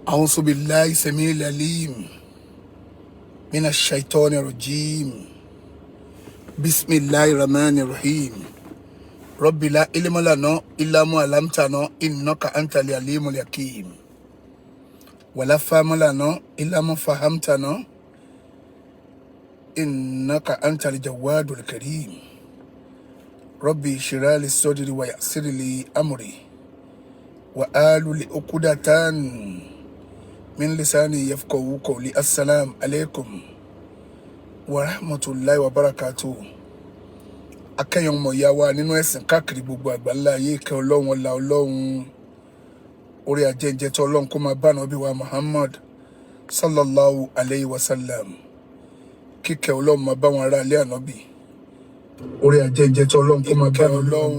أعوذ بالله السميع العليم من الشيطان الرجيم. بسم الله الرحمن الرحيم. رب لا علم لنا إلا ما علمتنا إنك أنت العليم الحكيم، ولا فهم لنا إلا ما فهمتنا إنك أنت الجواد الكريم. ربي اشرح لي صدري ويسر لي أمري واحلل عقدة من لساني يفقهوا قولي. السلام عليكم ورحمة الله وبركاته. Akẹ́yìn ọmọ ìyá wa nínú ẹ̀sìn káàkiri gbogbo àgbáńlá ayé, ìkẹ́ Ọlọ́run, ọlá Ọlọ́run, orí ajẹ́njẹ́ tí Ọlọ́run kó máa bá Ànábì wa Muhammad sallallahu alayhi wa sallam. Kíkẹ́ Ọlọ́run máa bá wọn ará ilé Ànábì. Orí ajẹ́njẹ́ tí Ọlọ́run kó máa bá Ọlọ́run,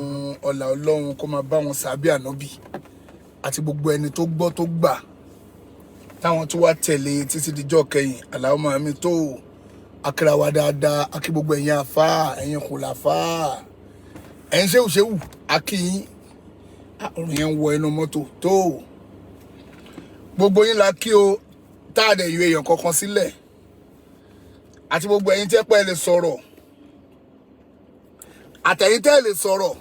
ọlá Ọlọ́run kó máa bá wọn sàbí Ànábì àti gbogbo ẹni tó gbọ́, tó gbà, táwọn tó wá tẹ̀lé títí dijọ́ kẹyìn. Àlàó mi tó akíra wa dáadáa, akí gbogbo ẹ̀yin àfá, ẹ̀yin kùlàfá, ẹ̀yin ṣéwù ṣéwù, akíyín. Ọ̀run yẹn ń wọ inú mọ́tò tó gbogbo yín la kí o, tá a dẹ̀ yọ èèyàn kankan sílẹ̀, àti gbogbo ẹ̀yin tẹ́ pẹ́ lè sọ̀rọ̀, àtẹ̀yin tẹ́ lè sọ̀rọ̀,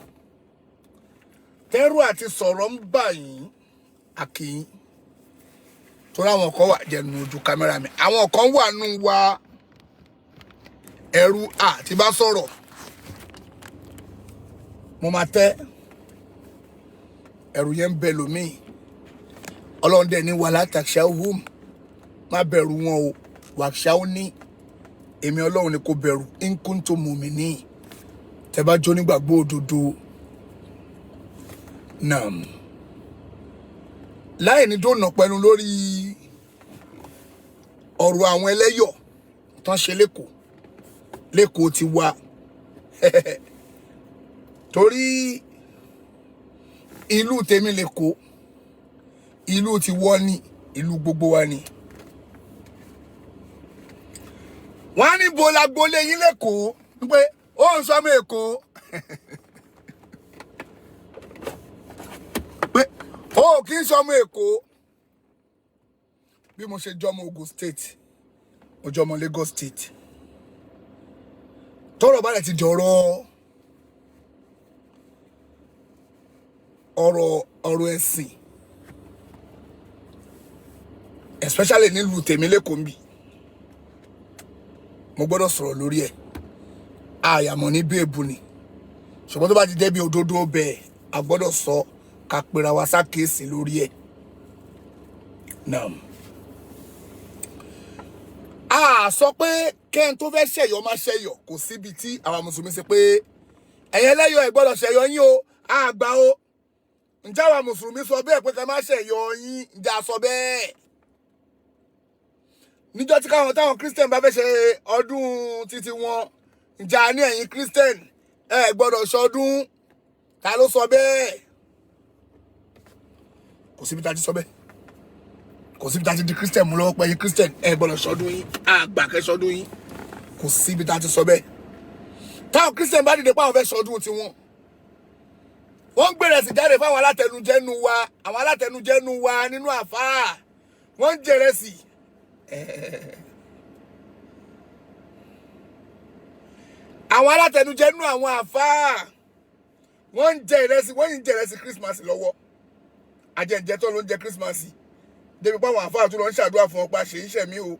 tẹ́rù àti sọ̀rọ̀ ń bà yín, akíyín. Torí àwọn kan wà jẹnu ojú kámẹ́rà mi, àwọn kan wà nù wa, ẹrú àti bá sọ̀rọ̀ mo máa tẹ́, ẹrù yẹn ń bẹ lómìn. Ọlọ́run dẹ̀ ní wàhálà tàṣà hum, má bẹ̀rù wọn o, wàṣà ó ní èmi Ọlọ́run ni kò bẹ̀rù nkúntò mùmíní, tẹ́ bá jó nígbàgbọ́ òdodo náà. Láì ní dóònà pẹ̀lú lórí ọ̀rọ̀ àwọn ẹlẹ́yọ̀ tán ṣe lẹ́kọ̀ọ́, lẹ́kọ̀ọ́ ti wá, torí ìlú tèmi lẹ́kọ̀ọ́, ìlú ti wọ́ ní ìlú gbogbo wa ni. Wọ́n á ní bo lágboolé yín lẹ́kọ̀ọ́, wípé ó ń sọmọ Èkó, pé ó kì í sọmọ Èkó. Bí mo ṣe jọmọ Ogun State, mo jọmọ Lagos State. Tọ́rọ̀ bá rẹ̀ ti dọ̀rọ̀ ọ̀rọ̀ ẹ̀sìn, especially nílùú tèmi lẹ́kọ̀ọ́ nbí, mo gbọ́dọ̀ sọ̀rọ̀ lórí ẹ̀. Àyàmọ̀ ní bẹ́ẹ̀bù ni, ṣùgbọ́n tó bá ti jẹ́ bí òdodo bẹ́ẹ̀, a gbọ́dọ̀ sọ ká pera wa sákèésì lórí ẹ̀ náà. A sọ pé kẹ́hìn tó fẹ́ ṣẹ̀yọ́ má ṣẹ̀yọ́, kò síbi tí àwa mùsùlùmí ṣe pé ẹ̀yin ẹlẹ́yọ̀ ẹ̀ gbọ́dọ̀ ṣẹ̀yọ́ yín o, àgbà o. Ǹjẹ́ àwa mùsùlùmí sọ bẹ́ẹ̀ pé ká má ṣẹ̀yọ́ yín? Ǹjẹ́ a sọ bẹ́ẹ̀? Níjọ́ tí káwọn táwọn christian bá fẹ́ ṣe ọdún títí wọn, ǹjẹ́ a ní ẹ̀yin christian ẹ gbọ́dọ̀ ṣọdún? Ta ló sọ bẹ́ẹ̀? Kò síbi tá a ti sọ bẹ́ẹ̀, kò síbi tá a ti di christian mú lọ́wọ́ pé ẹ̀yin christian ẹ gbọ́dọ̀ ṣọdún yín, àgbà kẹ́ ṣọdún yín. Kò síbi tá a ti sọ bẹ́ẹ̀. Táwọn christian bá dìde pé àwọn fẹ́ ṣọdún tiwọn, wọ́n ń gbèrè sí jáde fáwọn alátẹnujẹnu wa, àwọn alátẹnujẹnu wa nínú àfáà, wọ́n ń jẹrẹ sí. Àwọn alátẹnujẹnu àwọn àfáà, wọ́n ń jẹ ìrẹsì, wọ́n yìí ń jẹ ìrẹsì Christmas lọ́wọ́. Ajẹ́njẹ́ tó ló ń jẹ Christmas débi pé àwọn àfáà tó lọ ń ṣàdúrà fún ọpa ṣe iṣẹ́ mi o.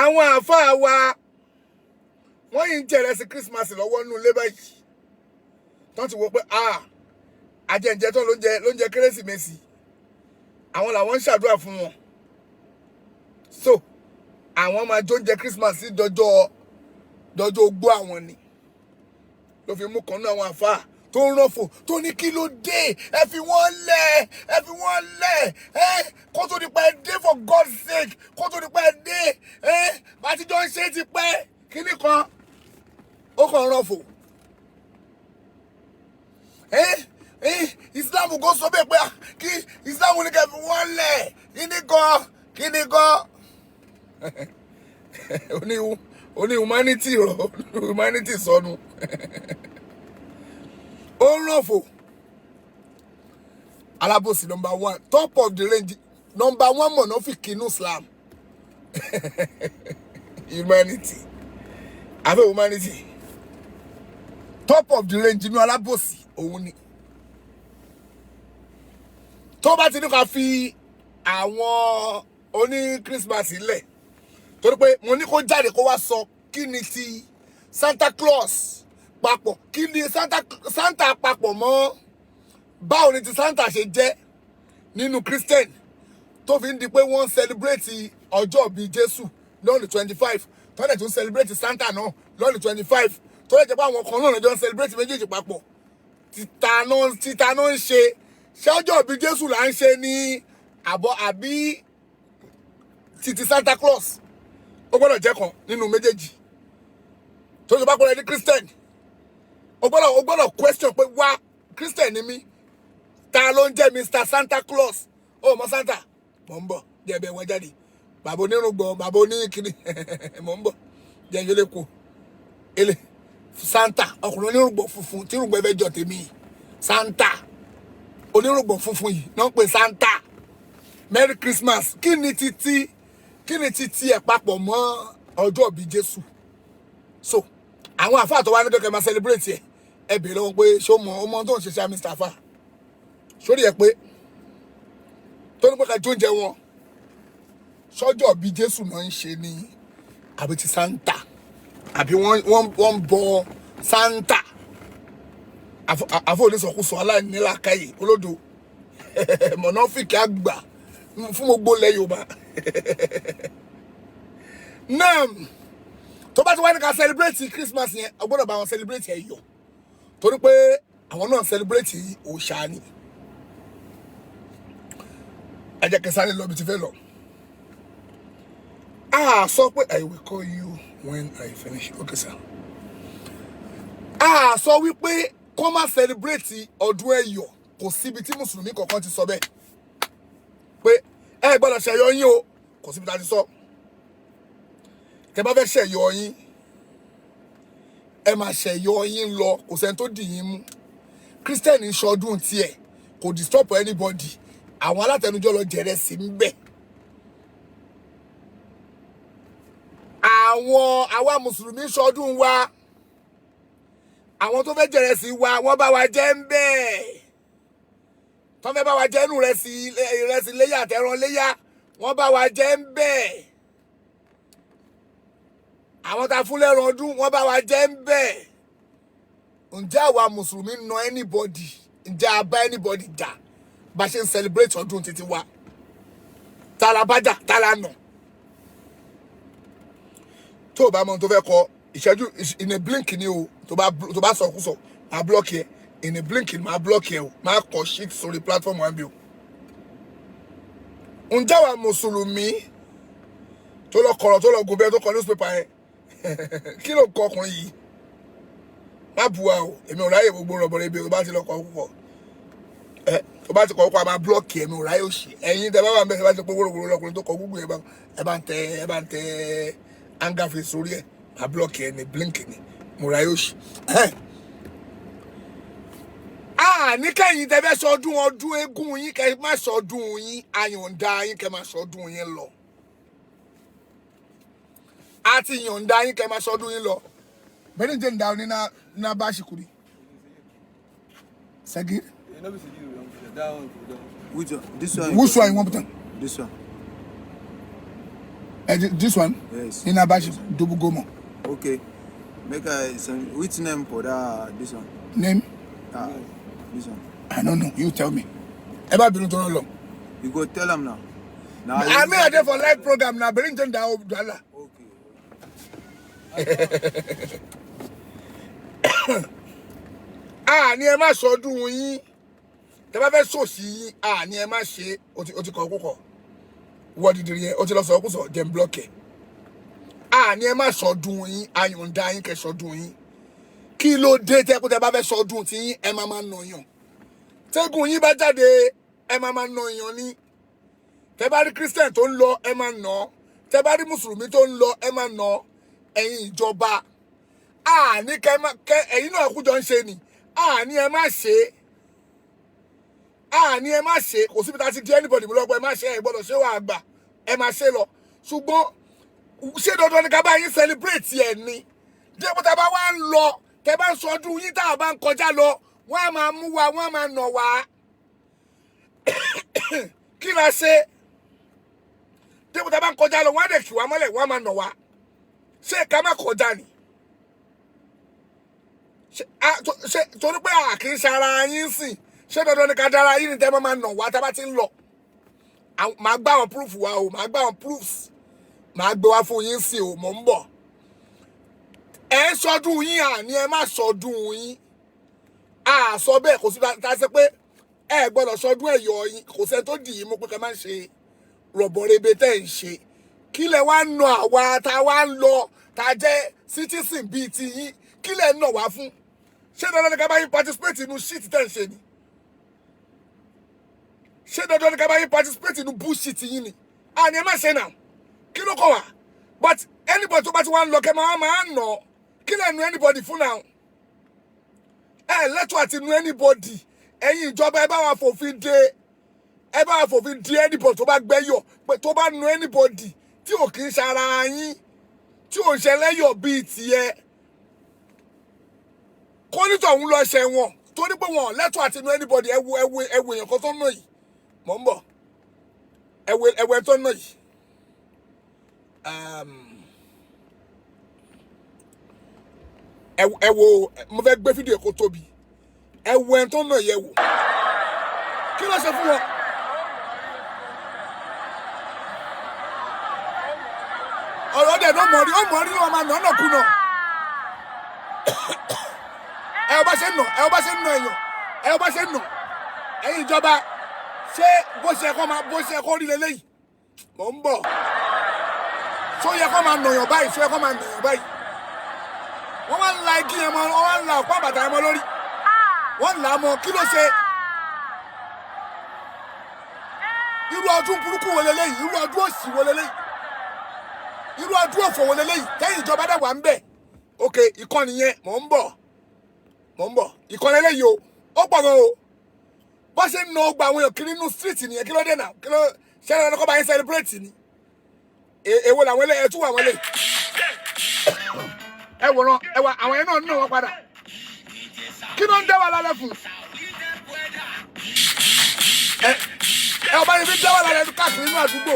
Àwọn àfáà wa, wọ́n yìí ń jẹ ìrẹsì Christmas lọ́wọ́ nínú ilé báyìí, tán ti wo pé ajẹ́njẹ́ tó ló ń jẹ kérésìmesì, àwọn làwọn ń ṣàdúrà fún wọn. So àwọn máa jó ń jẹ Christmas sí dọjọ́ dọjọ́ ogbó àwọn ni. Ló fi mú kan náà àwọn àfáà tó ń rọ́fò tó ní kí ló dé, ẹ fi wọ́n lẹ̀, ẹ fi wọ́n lẹ̀, ẹ kó tó nípa ẹ dé, for God's sake, kó tó nípa ẹ dé, ẹ bá ti jọ ń ṣe ti pẹ́ kíní kan, ó kàn ń rọ́fò. Ẹ ẹ Islam kò sọ bẹ́ẹ̀ pé kí Islam ní kẹ́ fi wọ́n lẹ̀, kíní kan kíní kan. Oní humanity rọ humanity sọnù, ó ń rọ̀fò. Alábòsí number one, top of the range, number one mọ̀nàfìkì inú Islam. Humanity àfẹ́ humanity, top of the range inú alábòsí òun ni. Tó bá ti ní ká fi àwọn oní Christmas lẹ̀, torí pé mo ní kó jáde kó wá sọ kí ni ti Santa Claus papọ̀, kí ni Santa papọ̀ mọ́, báwo ni ti Santa ṣe jẹ́ nínú Christian tó fi ń di pé wọ́n ń celebrate ọjọ́ bíi Jésù lọ́nà 25, tọ́lẹ̀ tún celebrate Santa náà lọ́nà 25, tó lè jẹ́ pé àwọn kan náà lọ́jọ́ ń celebrate méjèèjì papọ̀. Títa náà ń ṣe, ṣé ọjọ́ bíi Jésù là ń ṣe ní àbọ̀ àbí títí Santa Claus? Ó gbọ́dọ̀ jẹ́ kan nínú méjèèjì. Tó ti bá pẹ́rẹ́ ní Christian, ó gbọ́dọ̀ question pé, wá, Christian ni mí, ta ló ń jẹ́ Mr Santa Claus? Ó mọ Santa. Mò ń bọ̀, jẹ́ bẹ́ẹ̀ wọ́n jáde. Bàbá onírùngbọ̀n, bàbá oníkiri, mò ń bọ̀, jẹ́ ìyẹlẹ kù ele. Santa, ọkùnrin onírùngbọ̀n funfun tí irùngbọ̀n fẹ́ jọ tèmi yìí. Santa onírùngbọ̀n funfun yìí náà ń pè Santa. Merry Christmas. Kí ni títí ẹ̀ papọ̀ mọ́ ọjọ́ ìbí Jésù? So àwọn àfáà tó wá ní kẹ́kẹ́ máa celebrate ẹ̀, ẹ bèèrè lọ́wọ́ pé ṣó mọ ọmọ tó ń ṣe ṣá? Mr afa, sórí ẹ pé tó ní pé ká jóúnjẹ wọn, sọ́jọ́ ìbí Jésù náà ń ṣe ní àbí ti Santa, àbí wọ́n ń bọ Santa? Àfọ onísọkúsọ, aláìnílàákàyè, olódo, mọ̀nàfíkì àgbà fún gbogbo ilẹ̀ Yorùbá náà. Tó bá ti wá ní ká celebrate Christmas yẹn, a gbọ́dọ̀ bá wọn celebrate ẹ̀yọ̀, torí pé àwọn náà celebrate òòṣà ni. Ẹ jẹ́ kí n sáré lọ bí ti fẹ́ lọ. A sọ pé I will call you when I finish. Okay, sir. A sọ wípé kó má celebrate ọdún Ẹ̀yọ̀. Kò síbi tí mùsùlùmí kankan ti sọ bẹ́ẹ̀ pé ẹ gbọ́dọ̀ ṣẹ̀yọ̀ yín o. Kò síbi tá a ti sọ. Tẹ bá fẹ́ ṣẹ̀yọ̀ yín, ẹ máa ṣẹ̀yọ̀ yín lọ, kò sẹ́ni tó dì yín mú. Christian ń ṣọdún tiẹ̀, kò disturb anybody. Àwọn alátẹnujọ́ lọ jẹrẹ sí ń bẹ̀. Àwọn àwa mùsùlùmí ṣọdún wa, àwọn tó fẹ́ jẹrẹ sí wa, wọ́n bá wa jẹ́ ń bẹ́ẹ̀. Tó fẹ́ bá wa jẹ́ nù rẹsì, ìrẹsì léyà àtẹran léyà, wọ́n bá wa jẹ́ ń bẹ́ẹ̀. Àwọn tá a fún lẹ́ran ọdún, wọ́n bá wa jẹ́ ń bẹ́ẹ̀. Ǹjẹ́ àwa mùsùlùmí na anybody? Ǹjẹ́ a bá anybody jà bá ṣe ń celebrate ọdún títí wa? Tara bá jà, tara nà. Tó o bá mọ ohun tó fẹ́ kọ, ìṣẹ́jú, in a blink ni o. Tó bá sọ kú sọ, máa block yẹ. In a blink ni máa block yẹ o. Máa kọ shit sórí platform wa bí o. Ǹjẹ́ àwa mùsùlùmí tó lọ kọ̀rọ̀, tó lọ gùn bẹ́ẹ̀, tó kọ newspaper yẹn, kí ló kọ ọkùnrin yìí? Má bu wa o, èmi ò ráyè gbogbo rọ̀bọ̀rọ̀ ibi. Tó bá ti lọ kọ púpọ̀ ẹ, tó bá ti kọ púpọ̀, a máa block ẹ̀. Mi ò ráyè òṣì. Ẹ̀yin tẹ bá wà ń bẹ̀, tẹ bá ti pé wóróworó lọkùnrin tó kọ gbogbo yẹn, ẹ bá ń tẹ anger face sórí ẹ̀, máa block ẹ̀ ní blink ni. Mo ráyè òṣì. A ní kẹ́yìn tẹ fẹ́ sọdún ọdún eégún yín, kẹ́ má sọdún yín, àyànda yín, kẹ́ má sọdún yín lọ. A ti yànda yín, kẹ́ má sọdún yín lọ. Bẹ́ẹ̀ni jẹ́ ǹda ní na bá ṣìkúri Sagir. Eh, no be Sagir we wan put. That one we don. Which one? This one. Which one you want put am? This one. Eh, this one? Yes. Ní na bá ṣe 10,000. Okay. Make I send which name for that this one? Name? Ah, this one. I don't know, you tell me. Ẹ bá bínú tó lọ. You go tell them now. Now. I mean, I dey for live program na. Bẹ́ẹ̀ni jẹ́ ǹda ọ̀dọ́là. Okay. A ní ẹ má sọdún yín. Tẹ bá fẹ́ sòsì yín, a ní ẹ má ṣe. O ti kọ̀ kúkọ̀ wọ́n dídìrí yẹn, o ti lọ sọ kúsọ̀ jẹ́ n block ẹ̀. A ní ẹ má sọdún yín, àyànda yín, kẹ́ sọdún yín. Kí ló dé tẹ́ kó tẹ́ bá fẹ́ sọdún tí yín, ẹ máa máa nà yàn? Tẹ́gùn yín bá jáde, ẹ máa máa nà yàn ní. Tẹ́ bá rí Christian tó ń lọ, ẹ máa nà án. Tẹ́ bá rí mùsùlùmí tó ń lọ, ẹ máa nà án. Ẹ̀yin ìjọba, a ní kẹ́ má kẹ́ ẹ̀yin náà kújọ ń ṣe ni. A ní ẹ má ṣe é. A ní ẹ má ṣe, kò síbi tá a ti di anybody mú lọ́pọ̀. Ẹ má ṣe, ẹ gbọ́dọ̀ ṣe, wàá gbà, ẹ má ṣe lọ. Ṣùgbọ́n ṣé dandan ni ká bá yín celebrate ẹ ni? Dípò tá a bá wá ń lọ, tẹ bá ń sọdún yín, tá a bá ń kọjá lọ, wọ́n á máa mú wa, wọ́n á máa nà wá. Kí la ṣe? Dípò tá a bá ń kọjá lọ, wọ́n á dẹ̀ kì wá mọ́lẹ̀, wọ́n á máa nà wá. Ṣé ká má kọjá ni? Ṣé torí pé a kì í ṣe ara yín sìn, ṣé dandan ni ká dára yín ni tẹ́ máa nà wá tá a bá ti ń lọ? Màá gbá àwọn proof wa o, màá gbá àwọn proofs, màá gbé wá fún yín sí o. Mò ń bọ̀. Ẹ ń sọdún yín, àní ẹ má sọdún yín, a sọ bẹ́ẹ̀. Kò sí ta ṣe pé ẹ gbọ́dọ̀ sọdún ẹ̀yọ̀ yín. Kò sẹ́ni tó dì í mú pé ká má ṣe rọ̀bọ̀rẹ̀bẹ̀ tẹ́ ń ṣe. Kí lẹ wá ń nà àwa tá a wá ń lọ, tá a jẹ́ citizen bíi ti yín? Kí lẹ ń nà wá fún? Ṣé dandan ni ká bá yín participate inú shit tẹ́ ń ṣe ni? Ṣé dandan ni ká bá yín participate inú bullshit yín ni? Àní ẹ má ṣe náà, kí ló kọ wá? But anybody tó bá ti wá ń lọ, kẹ́ máa máa nà. Kí lẹ nu anybody fún náà? Ẹ lẹ́tọ̀ọ́ àti nu anybody. Ẹ̀yin ìjọba, ẹ bá wa fòfin de, ẹ bá wa fòfin de anybody tó bá gbẹ́yọ̀, pé tó bá nu anybody tí ò kì í ṣara yín, tí ò ń ṣẹlẹ́yọ̀ bíi tiẹ̀, kónítọ̀ ń lọ ṣẹ̀wọ̀n, torí pé wọn lẹ́tọ̀ọ́ àti nu anybody. Ẹ wo, ẹ wo, ẹ wo èèyàn kan tó ń nà yìí. Mò ń bọ̀. Ẹ wo, ẹ wo ẹ tó ń nà yìí. Ẹ wo, mo fẹ́ gbé fídíò kó tóbi. Ẹ wo ẹni tó ń nà yìí, ẹ wò. Kí ló ṣe fún wọn? Ọ̀rọ̀ dẹ̀ ló mọ̀ rí, ó mọ̀ rí, wọn máa nà ọ́nà kùnà. Ẹ bá ṣe ń nà, ẹ bá ṣe ń nà èèyàn, ẹ bá ṣe ń nà. Ẹ̀yin ìjọba, ṣé bó ṣe kọ́ máa, bó ṣe kọ́ rí leléyìí? Mò ń bọ̀. Ṣó yẹ kó máa nàyàn báyìí? Ṣó yẹ kó máa nàyàn báyìí? Wọ́n máa ń la igi yẹn mọ́, wọ́n máa ń la ọ̀pá bàtà yẹn mọ́ lórí, wọ́n là á mọ́. Kí ló ṣe? Irú ọdún burúkú wo leléyìí? Irú ọdún òṣì wo leléyìí? Irú ọdún òfò wo leléyìí tẹ́yìn ìjọba dẹ̀ wà ń bẹ̀? Ok, ìkànnì yẹn, mò ń bọ̀, mò ń bọ̀. Ìkànnì eléyìí o, ó pọ̀ gan o. Bó ṣe ń na ọgbà àwọn èèyàn kiri nínú street nìyẹn. Kí ló dé náà? Kí ló ṣẹlẹ̀? Lọ́kọ́ bá yín celebrate ni? Èwo làwọn eléyìí? Ẹ tún wà àwọn eléyìí, ẹ wòran, ẹ wà àwọn yẹn náà ń nà wọ́n padà. Kí ló ń dá wa lálẹ́ fún? Ẹ ọba yìí fi dá wa lálẹ́ káàkiri inú àdúgbò.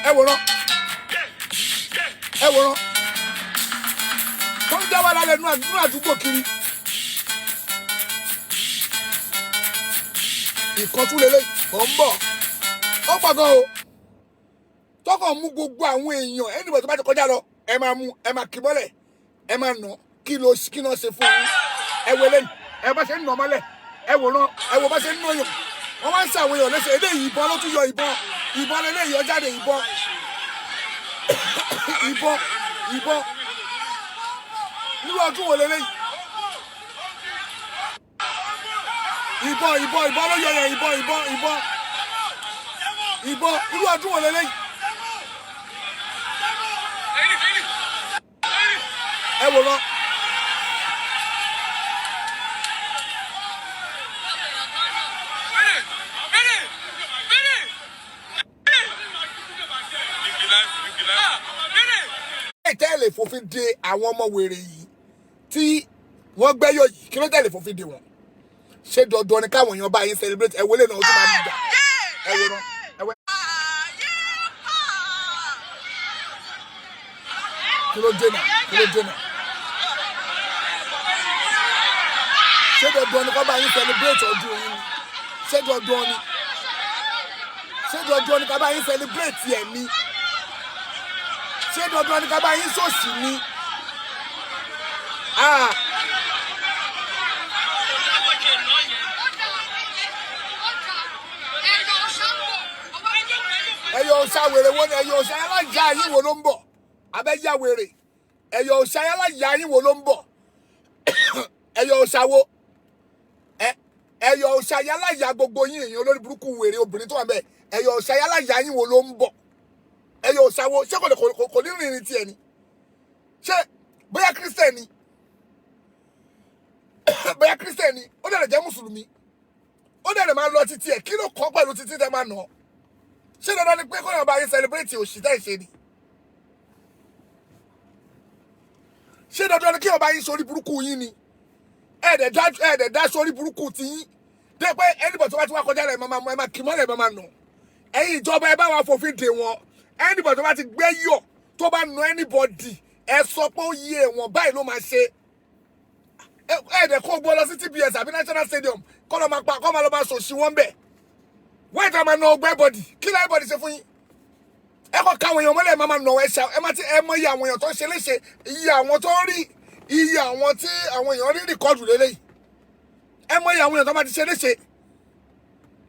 Ẹ wòran, ẹ wòran tó ń dá wa lálẹ́ inú àdúgbò kiri. Ìkọ́tún lélẹ̀, mò ń bọ̀. Ó pọ̀ gan o. Tọkàn mú gbogbo àwọn èèyàn, ẹnìbọ̀ tó bá ti kọjá lọ, ẹ máa mú, ẹ máa kì mọ́lẹ̀, ẹ máa nà. Kí ló ṣe fún yín? Ẹ wo eléyìí, ẹ bá ṣe ń nà mọ́lẹ̀. Ẹ wòran, ẹ wo bá ṣe ń nà yàn. Wọ́n máa ń ṣe àwọn èèyàn léṣe. Eléyìí, ìbọn ló tún yọ, ìbọn, ìbọn eléyìí yọ jáde, ìbọn, ìbọn, ìbọn. Irú ọdún wo leléyìí? Ìbọn, ìbọn, ìbọn ló yọ yẹn, ìbọn, ìbọn, ìbọn, ìbọn. Irú ọdún wo leléyìí? Ẹ wòran. Tẹ́lẹ̀ fòfin de àwọn ọmọ wèrè yìí tí wọ́n gbẹ́yọ̀ yìí, kí ló tẹ́lẹ̀ fòfin de wọn? Ṣé dandan ni káwọn èèyàn bá yín celebrate? Ẹ wọlé náà, ó tún máa dìjà. Ẹ wòran, ẹ wẹ. Kí ló dé náà? Kí ló dé náà? Ṣé dandan ni kọ́ bá yín celebrate ọdún yín ni? Ṣé dandan ni? Ṣé dandan ni ká bá yín celebrate ẹ̀ ni? Ṣé dandan ni ká bá yín ṣòṣì ni? Ah. Ẹyọ ọ̀sà wèrè wo ni? Ẹyọ ọ̀sà alájà yín wo ló ń bọ̀? Abẹ́yà wèrè. Ẹyọ ọ̀sà alájà yín wo ló ń bọ̀? Ẹyọ ọ̀sà wo? Ẹyọ ọ̀sà alájà gbogbo yín, èèyàn olórí burúkú, wèrè obìnrin tó wà bẹ́ẹ̀. Ẹyọ ọ̀sà alájà yín wo ló ń bọ̀? Ẹyọ ọ̀sà wo? Ṣé kò lè kò ní rìnrìn tiẹ̀ ni? Ṣé bóyá Christian ni? Bóyá Christian ni, ó dẹ̀ lè jẹ́ Mùsùlùmí, ó dẹ̀ lè máa lọ títí ẹ̀. Kí ló kọ́ pẹ̀lú títí tẹ́ máa nà ọ́? Ṣé dandan ni pé kó yàn bá yín celebrate òṣì tẹ́ ẹ̀ ṣe ni? Ṣé dandan ni kí ọba yín sórí burúkú yín ni? Ẹ̀ẹ́dẹ̀ dá sórí burúkú ti yín dé pé anybody tó bá ti wá kọjá rẹ̀, máa ẹ máa kì mọ́lẹ̀, máa nà. Ẹ̀yin ìjọba, ẹ bá wa fòfin dè wọ́n. Anybody tó bá ti gbé yọ̀, tó bá nà anybody, ẹ sọ pé ó yẹ ẹ̀wọ̀n báyìí ló máa ṣe. Ẹ̀ẹ́dẹ̀ kó gbọ́ lọ sí TBS àbí National Stadium, kọ́ lọ́ máa pa, kọ́ máa lọ máa sòṣì wọ́n bẹ̀. Wọ́n ìta máa na ọgbẹ́ body. Kí ló everybody ṣe fún yín? Ẹ kọ́ káwọn èèyàn mọ́lẹ̀, máa nà ẹ ṣá. Ẹ má ti ẹ mọ iye àwọn èèyàn tó ń ṣe léṣe, iye àwọn tó ń rí, iye àwọn tí àwọn èèyàn rí record lélẹ́yìí. Ẹ mọ iye àwọn èèyàn tó máa ti ṣe léṣe.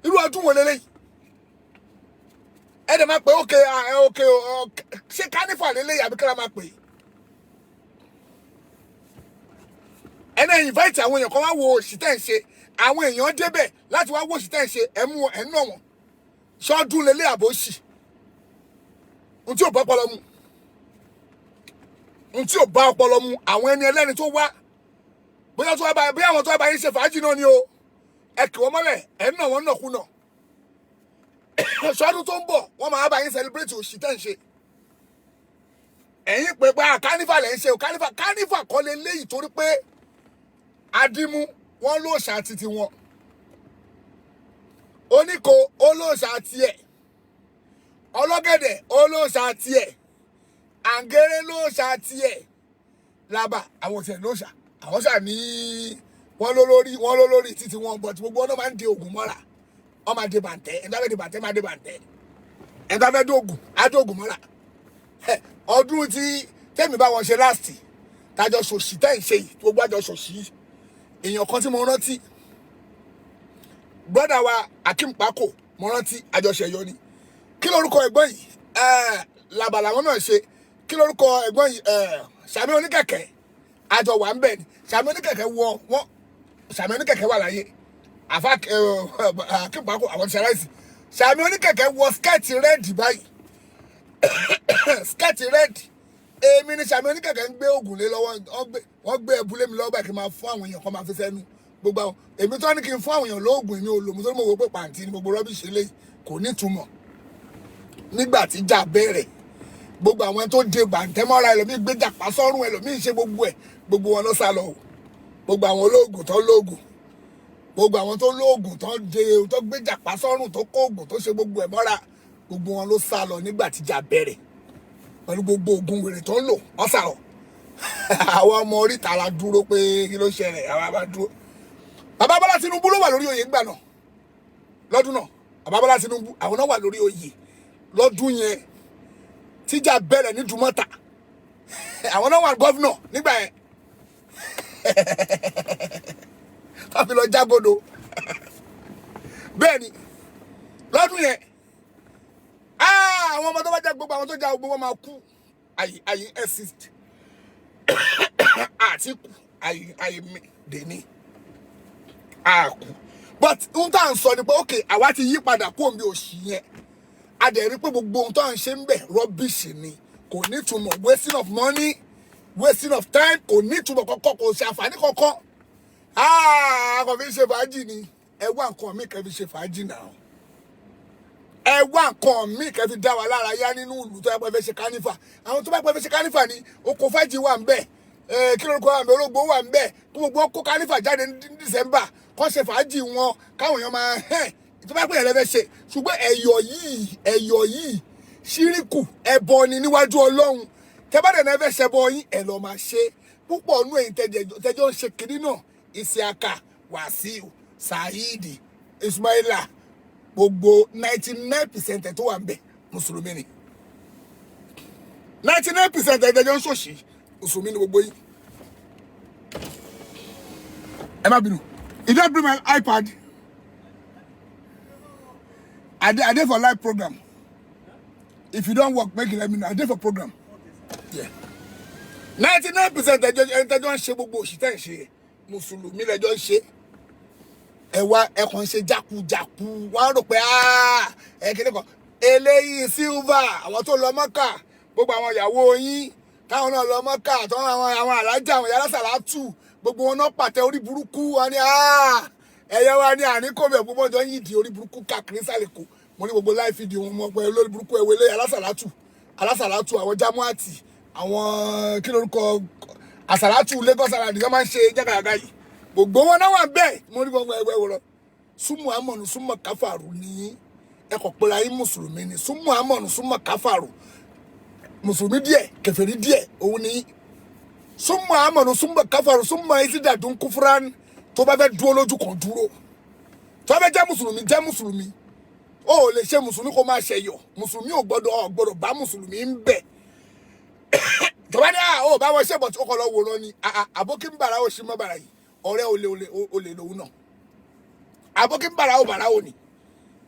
Irú ọdún wo lélẹ́yìí? Ẹ dẹ̀ máa pè ókè ókè. Ṣé carnival lélẹ́yìí àbí kí la máa pè é? Ẹ náà invite àwọn èèyàn kan wá wo òṣì tẹ́ ń ṣe. Àwọn èèyàn débẹ̀ láti wá wo òṣì tẹ́ ń ṣe. Ẹ mú ẹ nà wọ́n. Ṣọ́ọ́dún lélẹ́ àbóṣì? N tí ò bá ọpọlọ mu, n tí ò bá ọpọlọ mu. Àwọn ẹni ẹlẹ́ni tó wá, bóyá tó wá bá, bóyá àwọn tó wá bá yín ṣe fàájì náà ni o, ẹ kì wọ́n mọ́lẹ̀, ẹ nà wọ́n nàkúnà. Ṣọ́ọ́dún tó ń bọ̀, wọ́n máa bá yín celebrate òṣì tẹ́ ń ṣe. Ẹ̀yin pé pé carnival ẹ̀ ń ṣe o. Carnival, carnival kọ́ lé léyìí, torí pé adimu wọn lóòṣà titi wọn, oníko olóòṣà tiẹ̀, ọlọ́gẹ̀dẹ̀ olóòṣà tiẹ̀, àǹgẹ̀rẹ̀ lóòṣà tiẹ̀, làbà àwọn tiẹ̀ lóòṣà. Àwọn ṣà ní wọn lólórí, wọn lólórí títí wọn, but gbogbo wọn náà máa ń de ògùn mọ́ra. Wọn máa de bàǹtẹ́. Ẹni tó fẹ́ de bàǹtẹ́ máa de bàǹtẹ́, ẹni tó fẹ́ dóògùn á dóògùn mọ́ra. Ọdún tí tẹ́mi bá wọn ṣe last, tájọ ṣòṣì tẹ́ ń ṣe yìí, gbogbo àjọ ṣòṣì yìí, èèyàn kan tí mo rántí, brother wa Akim Pako, mo rántí àjọṣe yọ ni. Kí lórúkọ ẹ̀gbọ́n yìí? Làbà làwọn náà ṣe. Kí lórúkọ ẹ̀gbọ́n yìí? Sàmì Oníkẹ̀kẹ́, àjọ wà ń bẹ̀ ni. Sàmì Oníkẹ̀kẹ́ wọ wọn. Sàmì Oníkẹ̀kẹ́ wà láyé. Àfa Akim Pako, àwọn ti ṣaláìsì. Sàmì Oníkẹ̀kẹ́ wọ skirt red báyìí, skirt red. Èmi ni Sàmì Oníkẹ̀kẹ́ ń gbé oògùn lé lọ́wọ́. Wọ́n gbé ẹbú lé mi lọ́wọ́ báyìí kí n máa fún àwọn èèyàn kan máa fi sẹ́nu. Gbogbo àwọn èmi tó ní kí n fún àwọn èèyàn lóògùn, èmi ò lò mú, torí mo wò pé pàǹtí ni gbogbo rubbish eléyìí, kò ní ìtumọ̀. Nígbà tí ìjà bẹ̀rẹ̀, gbogbo àwọn tó de bàǹtẹ́ mọ́ra, ẹlòmíì gbé jàpá sọ́rùn, ẹlòmíì ṣe gbogbo ẹ̀, gbogbo wọn ló sá lọ o. Gbogbo àwọn olóògùn tó lóògùn, gbogbo àwọn tó lóògùn, tó de, tó gbé jàpá sọ́rùn, tó kó oògùn, tó ṣe gbogbo ẹ̀ mọ́ra, gbogbo wọn ló sá lọ nígbà tí ìjà bẹ̀rẹ̀, pẹ̀lú gbogbo oògùn wèrè tó ń lò, wọ́n sá lọ. Àwọn ọmọ oríta la dúró pé kí ló ṣẹlẹ̀. Àwa bá dúró. Bàbá Bọ́lá Tinubu ló wà lórí oyè ńgbà náà lọ́dún náà. Bàbá Bọ́lá Tinubu, àwọn náà wà lórí oyè lọ́dún yẹn tíjà bẹ̀rẹ̀ ní Dùmọ̀tà. Àwọn náà wà governor nígbà yẹn tàbí lọ jágodo. Bẹ́ẹ̀ ni lọ́dún yẹn, àwọn ọmọ tó bá jẹ́, gbogbo àwọn tó já, gbogbo wọn máa kú. Àyè àyè exist àti kú àyè àyè mi dèní àkú. But ohun tá à ń sọ ni pé, ok, àwa ti yí padà kó omi òṣì yẹn. A dẹ̀ rí pé gbogbo ohun tó à ń ṣe ń bẹ̀, rubbish ni, kò ní ìtumọ̀, wasting of money, wasting of time, kò ní ìtumọ̀ kankan, kò ṣe àǹfààní kankan. Ah, kò fi ṣe fàájì ni. Ẹ wá nǹkan mi kẹ́ fi ṣe fàájì náà. Ẹ wá nǹkan míì kẹ́ fi dá wa lára yá nínú ìlú. Tó yẹ pé fẹ́ ṣe carnival, àwọn tó bá pẹ́ fẹ́ ṣe carnival ni, oko fàájì wà ń bẹ̀, kí lórúkọ wà ń bẹ̀, ológbò wà ń bẹ̀, kí gbogbo wọn kó carnival jáde ní December, kó ṣe fàájì wọn, káwọn èèyàn máa hẹ́n tó bá pẹ́ yẹn lẹ́fẹ́ ṣe. Ṣùgbọ́n ẹ̀yọ̀ yìí, ẹ̀yọ̀ yìí, ṣíríkù, ẹbọ ni níwájú Ọlọ́run. Tẹ́bàdàn náà fẹ́ ṣẹbọ yín, ẹ̀ lọ́ọ́ máa ṣe púpọ̀ nú ẹ̀yin tẹ́jọ́ ń ṣe kiri náà. Isiaka, Wàsíù, Saheed, Ismaila, gbogbo 99% tó wà ń bẹ̀, mùsùlùmí ni. 99% ẹ̀jẹ̀ ń ṣòṣì, mùsùlùmí ni gbogbo yín. Ẹ má bínú. You don't bring my iPad. I dey for live program. If you don work, make you let me know. I dey for program. Yeah. 99% ẹjọ ẹjọ ń ṣe gbogbo òṣì tẹ́ ń ṣe, mùsùlùmí lẹjọ ń ṣe. Ẹ wá, ẹ kàn ń ṣe jákujàku. Wọ́n á rò pé ẹ kéde kan eléyìí silver. Àwọn tó lọ Mọ́kà, gbogbo àwọn ìyàwó yín táwọn náà lọ Mọ́kà, tó àwọn alájà, àwọn yàrá sàlátù. Gbogbo wọn náà pàtẹ orí burúkú wọn ni, "Ah, ẹ̀yẹ wa ní àníkòbẹ̀." Gbogbo ọjọ́ yìí di orí burúkú káàkiri sálẹ̀ kó mo ní gbogbo láì fìdí wọn mọ̀ pé olórí burúkú ẹwẹlé alásàlátù, alásàlátù, àwọn jamuati, àwọn kí lórúkọ àsàlátù Lagos Island yẹn máa ń ṣe jágàjàgà yìí, gbogbo wọn náà wà bẹ́ẹ̀. Mo ní gbogbo ẹwẹ́ wọlọ súnmọ́ àmọ̀nù súnmọ́ káfàrú ní ẹkọ̀ pera yín mùsùlùmí ni. Súnmọ́ àmọ̀nù súnmọ́ káfàrú, mùsùlùmí díẹ̀, kèfèrí díẹ̀, òun ni súnmọ́ àmọ̀nù súnmọ́ káfàrú súnmọ́ ìsídàdún kúfúrán. Tó bá fẹ́ dúró lójú kan, dúró. Tó bá fẹ́ jẹ́ mùsùlùmí, jẹ́ mùsùlùmí. Ó ò lè ṣe mùsùlùmí kó máa ṣẹ̀yọ̀. Mùsùlùmí ò gbọ́dọ̀ bá mùsùlùmí ń bẹ̀. Tó bá ní à ó bá wọn ṣe bọ̀ tí ó kọ́ lọ wòran ni. Àbókí ń bàrà ó ṣe mọ́ bàrà yìí, ọ̀rẹ́ olè olè olè lòun náà. Àbókí ń bàrà ó bàrà ó ní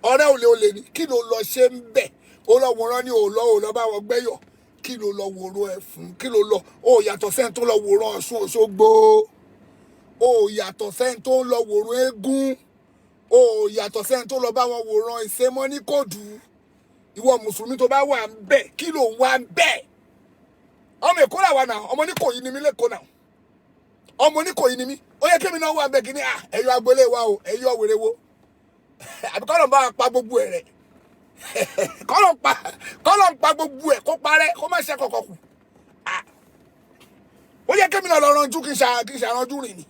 ọ̀rẹ́ olè olè ni. Kí ló lọ ṣe ń bẹ̀? Ó lọ wòran ni, ò lọ, ò lọ bá wọn gbẹ́yọ̀. Kí ló lọ wòran ẹ̀ fún? Kí ló lọ? Ó yàtọ̀ sẹ́ni tó lọ wòran Ọ̀ṣun Òṣogbo, ó yàtọ̀ sẹ́ni tó lọ wòran eégún, ó yàtọ̀ sẹ́ni tó lọ bá wọn wòran ìsémọ́ ní kóòdù. Ìwọ mùsùlùmí tó bá wà ń bẹ̀, kí ló ń wá ń bẹ̀? Ọmọ Èkó làwa náà, ọmọ Oníkòyí ni mí lẹ́kọ̀ọ́ náà, ọmọ Oníkòyí ni mí. Ó yẹ kémi náà wà ń bẹ̀. Kí ni à ẹ̀yọ́ agboolé wa o, ẹ̀yọ́ wèrè wo? Àbí kọ́lọ̀ ń bá wa pa gbogbo ẹ̀ rẹ̀, kọ́lọ̀ ń pa gbogbo ẹ̀ kó parẹ́, kó má ṣe kọ̀kọ̀ kù. Ó yẹ kémi náà lọ ranjú, kí n ṣàranjú rìn ni.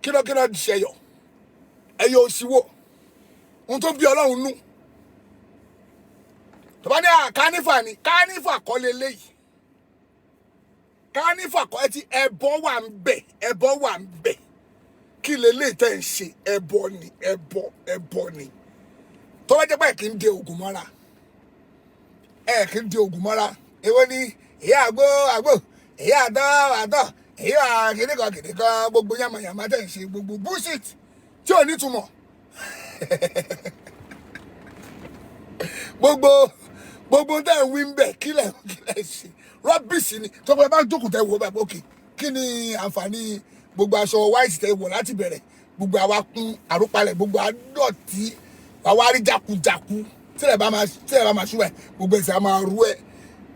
Kí ló ṣẹyọ ẹyọ òṣìwò ohun tó bí Ọlọ́run nú? Tó bá ní à carnival ni, carnival kọ́ leléyìí, carnival kọ́. Ẹ ti ẹbọ wà ń bẹ̀, ẹbọ wà ń bẹ̀. Kí leléyìí tẹ̀ ń ṣe? Ẹbọ ni, ẹbọ, ẹbọ ni. Tó bá jẹ́ pé ẹ kì í de ògùn mọ́ra, ẹ kì í de ògùn mọ́ra. Èwo ni ìyá àgbo àgbo, ìyá àtọ́ àtọ́, ìyá kìnìkan kìnìkan, gbogbo yàmàyàmà tẹ̀ ń ṣe, gbogbo bullshit tí ò nítumọ̀, gbogbo tẹ̀ ń wí ń bẹ̀, kílẹ̀ ṣe rubbish ni. Tó bá bá jókòó tẹ̀ wò bá, òkè, kí ni àǹfààní gbogbo aṣọ white tẹ̀ wọ̀ láti bẹ̀rẹ̀? Gbogbo àwa kún àrúpalẹ̀, gbogbo àdọ̀tí, àwa rí jákujáku. Tílẹ̀ bá máa ṣú ẹ̀, gbogbo ẹ̀sẹ̀ á máa rú ẹ̀,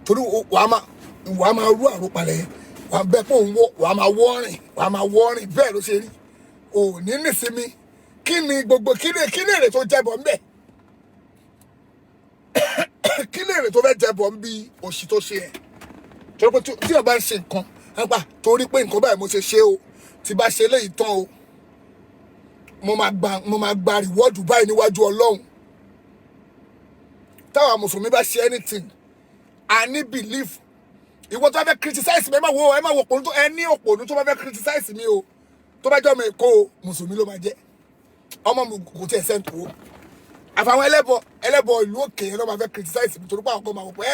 torí wàá máa rú àrúpalẹ̀ yẹn, wàá bẹ́ pé òun wọ́, wàá máa wọ́rìn, wàá máa wọ́rìn. Bẹ́ẹ̀ ló ṣe rí, ò ní nísinmi. Kí ni gbogbo kí ni èrè tó jẹ́bọ̀ ńbẹ̀? Kí ni èrè tó fẹ́ jẹ́bọ̀ ń bí òṣì tó ṣe ẹ̀? Torí pé tí o bá ń ṣe nǹkan nípa torí pé nǹkan báyìí mo ṣe ṣe o, tí bá ṣe eléyìí tán o, mo máa gba reward báyìí níwájú Ọlọ́run. Táwa mùsùlùmí bá ṣe anything, a ní belief. Ìwọ tó bá fẹ́ criticize mi, ẹ má wo òpònú tó ẹ ní, òpònú tó bá fẹ́ criticize mi o, tó bá jẹ́ ọmọ Èkó o, mùsùlùmí ló máa jẹ́. Ọmọ mi kò tiẹ̀ sẹ́ńtò o. Àfàwọn ẹlẹ́bọ, ẹlẹ́bọ ìlú òkè yẹn ló máa fẹ́ criticize mi, torí pé àwọn kan máa wò pé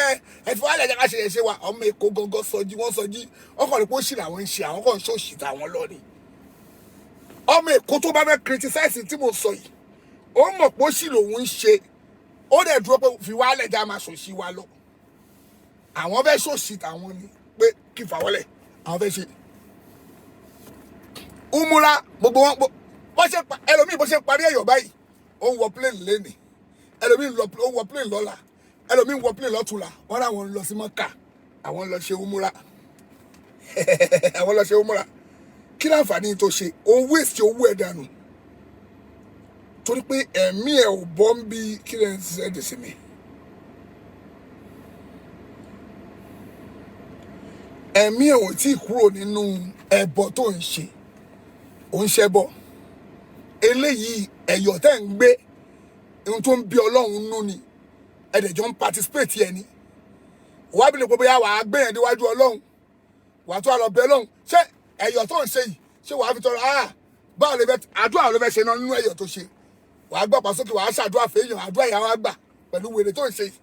ẹ fi wálé, ẹ̀jẹ̀ ká ṣe ẹ̀ṣẹ̀ wa. Ọmọ Èkó gangan sọjí, wọ́n sọjí, wọ́n kàn ní pé ó ṣì làwọn ń ṣe, àwọn kan ń ṣòṣì tàwọn lọ ni. Ọmọ Èkó tó bá fẹ́ criticize tí mo sọ yìí, ó mọ̀ pé ó ṣì lòun ń ṣe, ó dẹ̀ dúró pé fi wálẹ̀ já máa ṣòṣì wa lọ. Àwọn fẹ́ ṣòṣì tàwọn ni pé kí n fà wọlé, àwọn fẹ́ ṣe umura. Gbogbo wọn bó ṣe ẹlòmíì bó ṣe parí ẹ̀yọ̀ báyìí, ó ń wọ plane lẹ́nìí, ẹlòmíì ń lọ, ó ń wọ plane lọ́la, ẹlòmíì ń wọ plane lọ́tùnla. Wọ́n láwọn ń lọ sí Mọ́kà, àwọn ń lọ ṣe umura, àwọn lọ ṣe umura. Kí láǹfààní tó ṣe? Ó ń waste owó ẹ̀ dànù, torí pé ẹ̀mí ẹ̀ ò bọ́ ń bí. Kí lẹ́ ń ṣe sí mi? Ẹ̀mí ẹ̀ ò tí ì kúrò nínú ẹbọ tó ń ṣe, ò ń ṣẹbọ. Eléyìí ẹ̀yọ̀ tẹ́ ń gbé, ohun tó ń bí Ọlọ́run nú ni. Ẹ̀dẹ̀jọ́ ń participate ẹni wàá bí lè pé bóyá wàá gbé yẹn déwájú Ọlọ́run, wàá tó àlọ́ bẹ Ọlọ́run. Ṣé ẹ̀yọ̀ tó ń ṣe yìí, ṣé wàá fi tọrọ? Ah, báwo lè fẹ́ àdúrà ló fẹ́ ṣe náà nínú ẹ̀yọ̀ tó ṣe? Wàá gbọ́ pa sókè, wàá ṣàdúrà fẹ́yàn, àdúrà ìyá wa gbà pẹ̀lú wèrè tó ń ṣe yìí.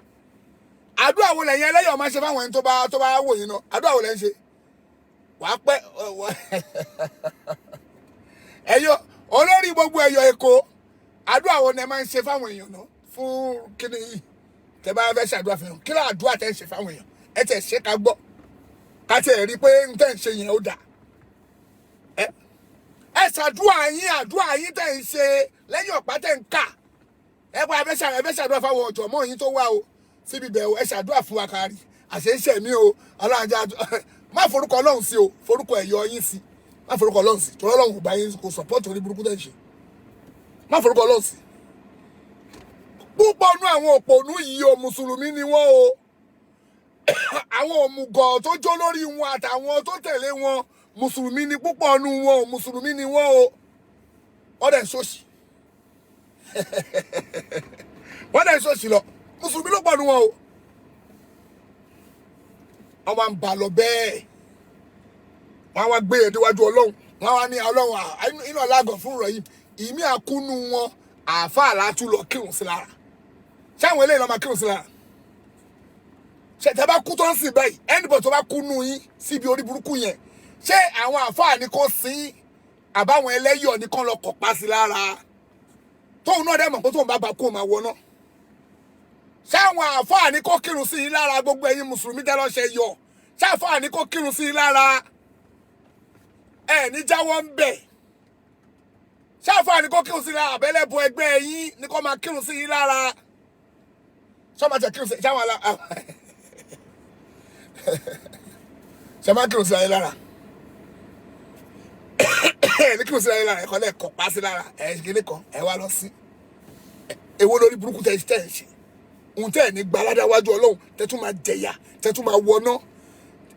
Àdúrà wo lẹ̀yin ẹlẹ́yọ̀ máa ṣe fáwọn ẹni tó bá wò yín náà? Àdúrà wo lẹ̀ ń ṣe? Wàá pẹ́ ẹ̀yọ̀ olórí gbogbo ẹ̀yọ̀ Èkó, àdúrà wo ni ẹ máa ń ṣe fáwọn èèyàn náà fún kíni yìí? Tẹ bá fẹ́ ṣàdúrà fún yàn, kí ló àdúrà tẹ́ ń ṣe fáwọn èèyàn? Ẹ tẹ̀ ṣe ká gbọ́, ká tẹ̀ rí pé ń tẹ́ ń ṣe yẹn ó dà. Ẹ ṣàdúrà yín, àdúrà yín tẹ́ ń ṣe lẹ́yìn ọ̀pá tẹ́ ń kà. Ẹ pa ẹ fẹ́ ṣàdúrà fáwọn ọ̀jọ̀mọ́ yín tó wá o síbi bẹ̀ o. Ẹ ṣàdúrà fún wa kárí àṣẹ ń ṣẹ̀mí o. Ọlọ́run ajá má forúkọ Ọlọ́run sí o, forúkọ ẹ̀yọ yín sí. Má forúkọ Ọlọ́run sí, torí Ọlọ́run kò bá yín, kò support orí burúkú tẹ̀ ń ṣe. Má forúkọ Ọlọ́run sí. Púpọ̀ nú àwọn òpònú yìí o, mùsùlùmí ni wọ́n o. Àwọn òmùgọ̀ tó jó lórí wọn àtàwọn tó tẹ̀lé wọn, mùsùlùmí ni púpọ̀ nú wọn o, mùsùlùmí ni wọ́n o. Wọ́n dẹ̀ ń ṣòṣì, wọ́n dẹ̀ ń ṣòṣì lọ. Mùsùlùmí ló pọ̀ nú wọn o. Wọ́n máa ń bà lọ bẹ́ẹ̀, wọ́n á wá gbé yẹn déwájú Ọlọ́run, wọ́n á wá ní Ọlọ́run inú alágọ̀ fún rẹ̀ yìí. Ìmí àkúnú wọn, àáfàá látú lọ kírun sí lára. Ṣáwọn eléyìí lọ́ máa kírun sí lára? Ṣe tẹ bá kú tó ń sìn báyìí, anybody tó bá kú nù yín síbi orí burúkú yẹn, ṣé àwọn àáfàá ni kò sí, àbáwọn ẹlẹ́yọ̀ ni kàn lọ kọ̀pá sí lára, tóun náà dẹ̀ mọ̀ pé tóun bá ba kú, òun máa wọná? Ṣé àwọn àáfàá ni kò kírun sí yín lára? Gbogbo ẹ̀yin mùsùlùmí tẹ́ lọ́ ṣe yọ, ṣé àáfàá ni kò kírun sí yín lára? Ẹ ní jáwọ́ ń bẹ̀. Ṣé àáfàá ni kò kírun sí yín lára, àbẹ́lẹ́bọ ẹgbẹ́ yín ni kò máa kírun sí yín lára? Ṣé máa tẹ kírun sí, ṣé àwọn alá ṣe máa kírun sí ayé lára? Ẹ ní kírun sí ayé lára, ẹ kọ́ lẹ́ẹ̀kọ́ pa sí lára, ẹ kíní kan, ẹ wá lọ sí èwo lórí burúkú tẹ tẹ ẹ ṣe ohun tẹ ẹ ní gbaládáwájú Ọlọ́run, tẹ tún máa jẹyà, tẹ tún máa wọná.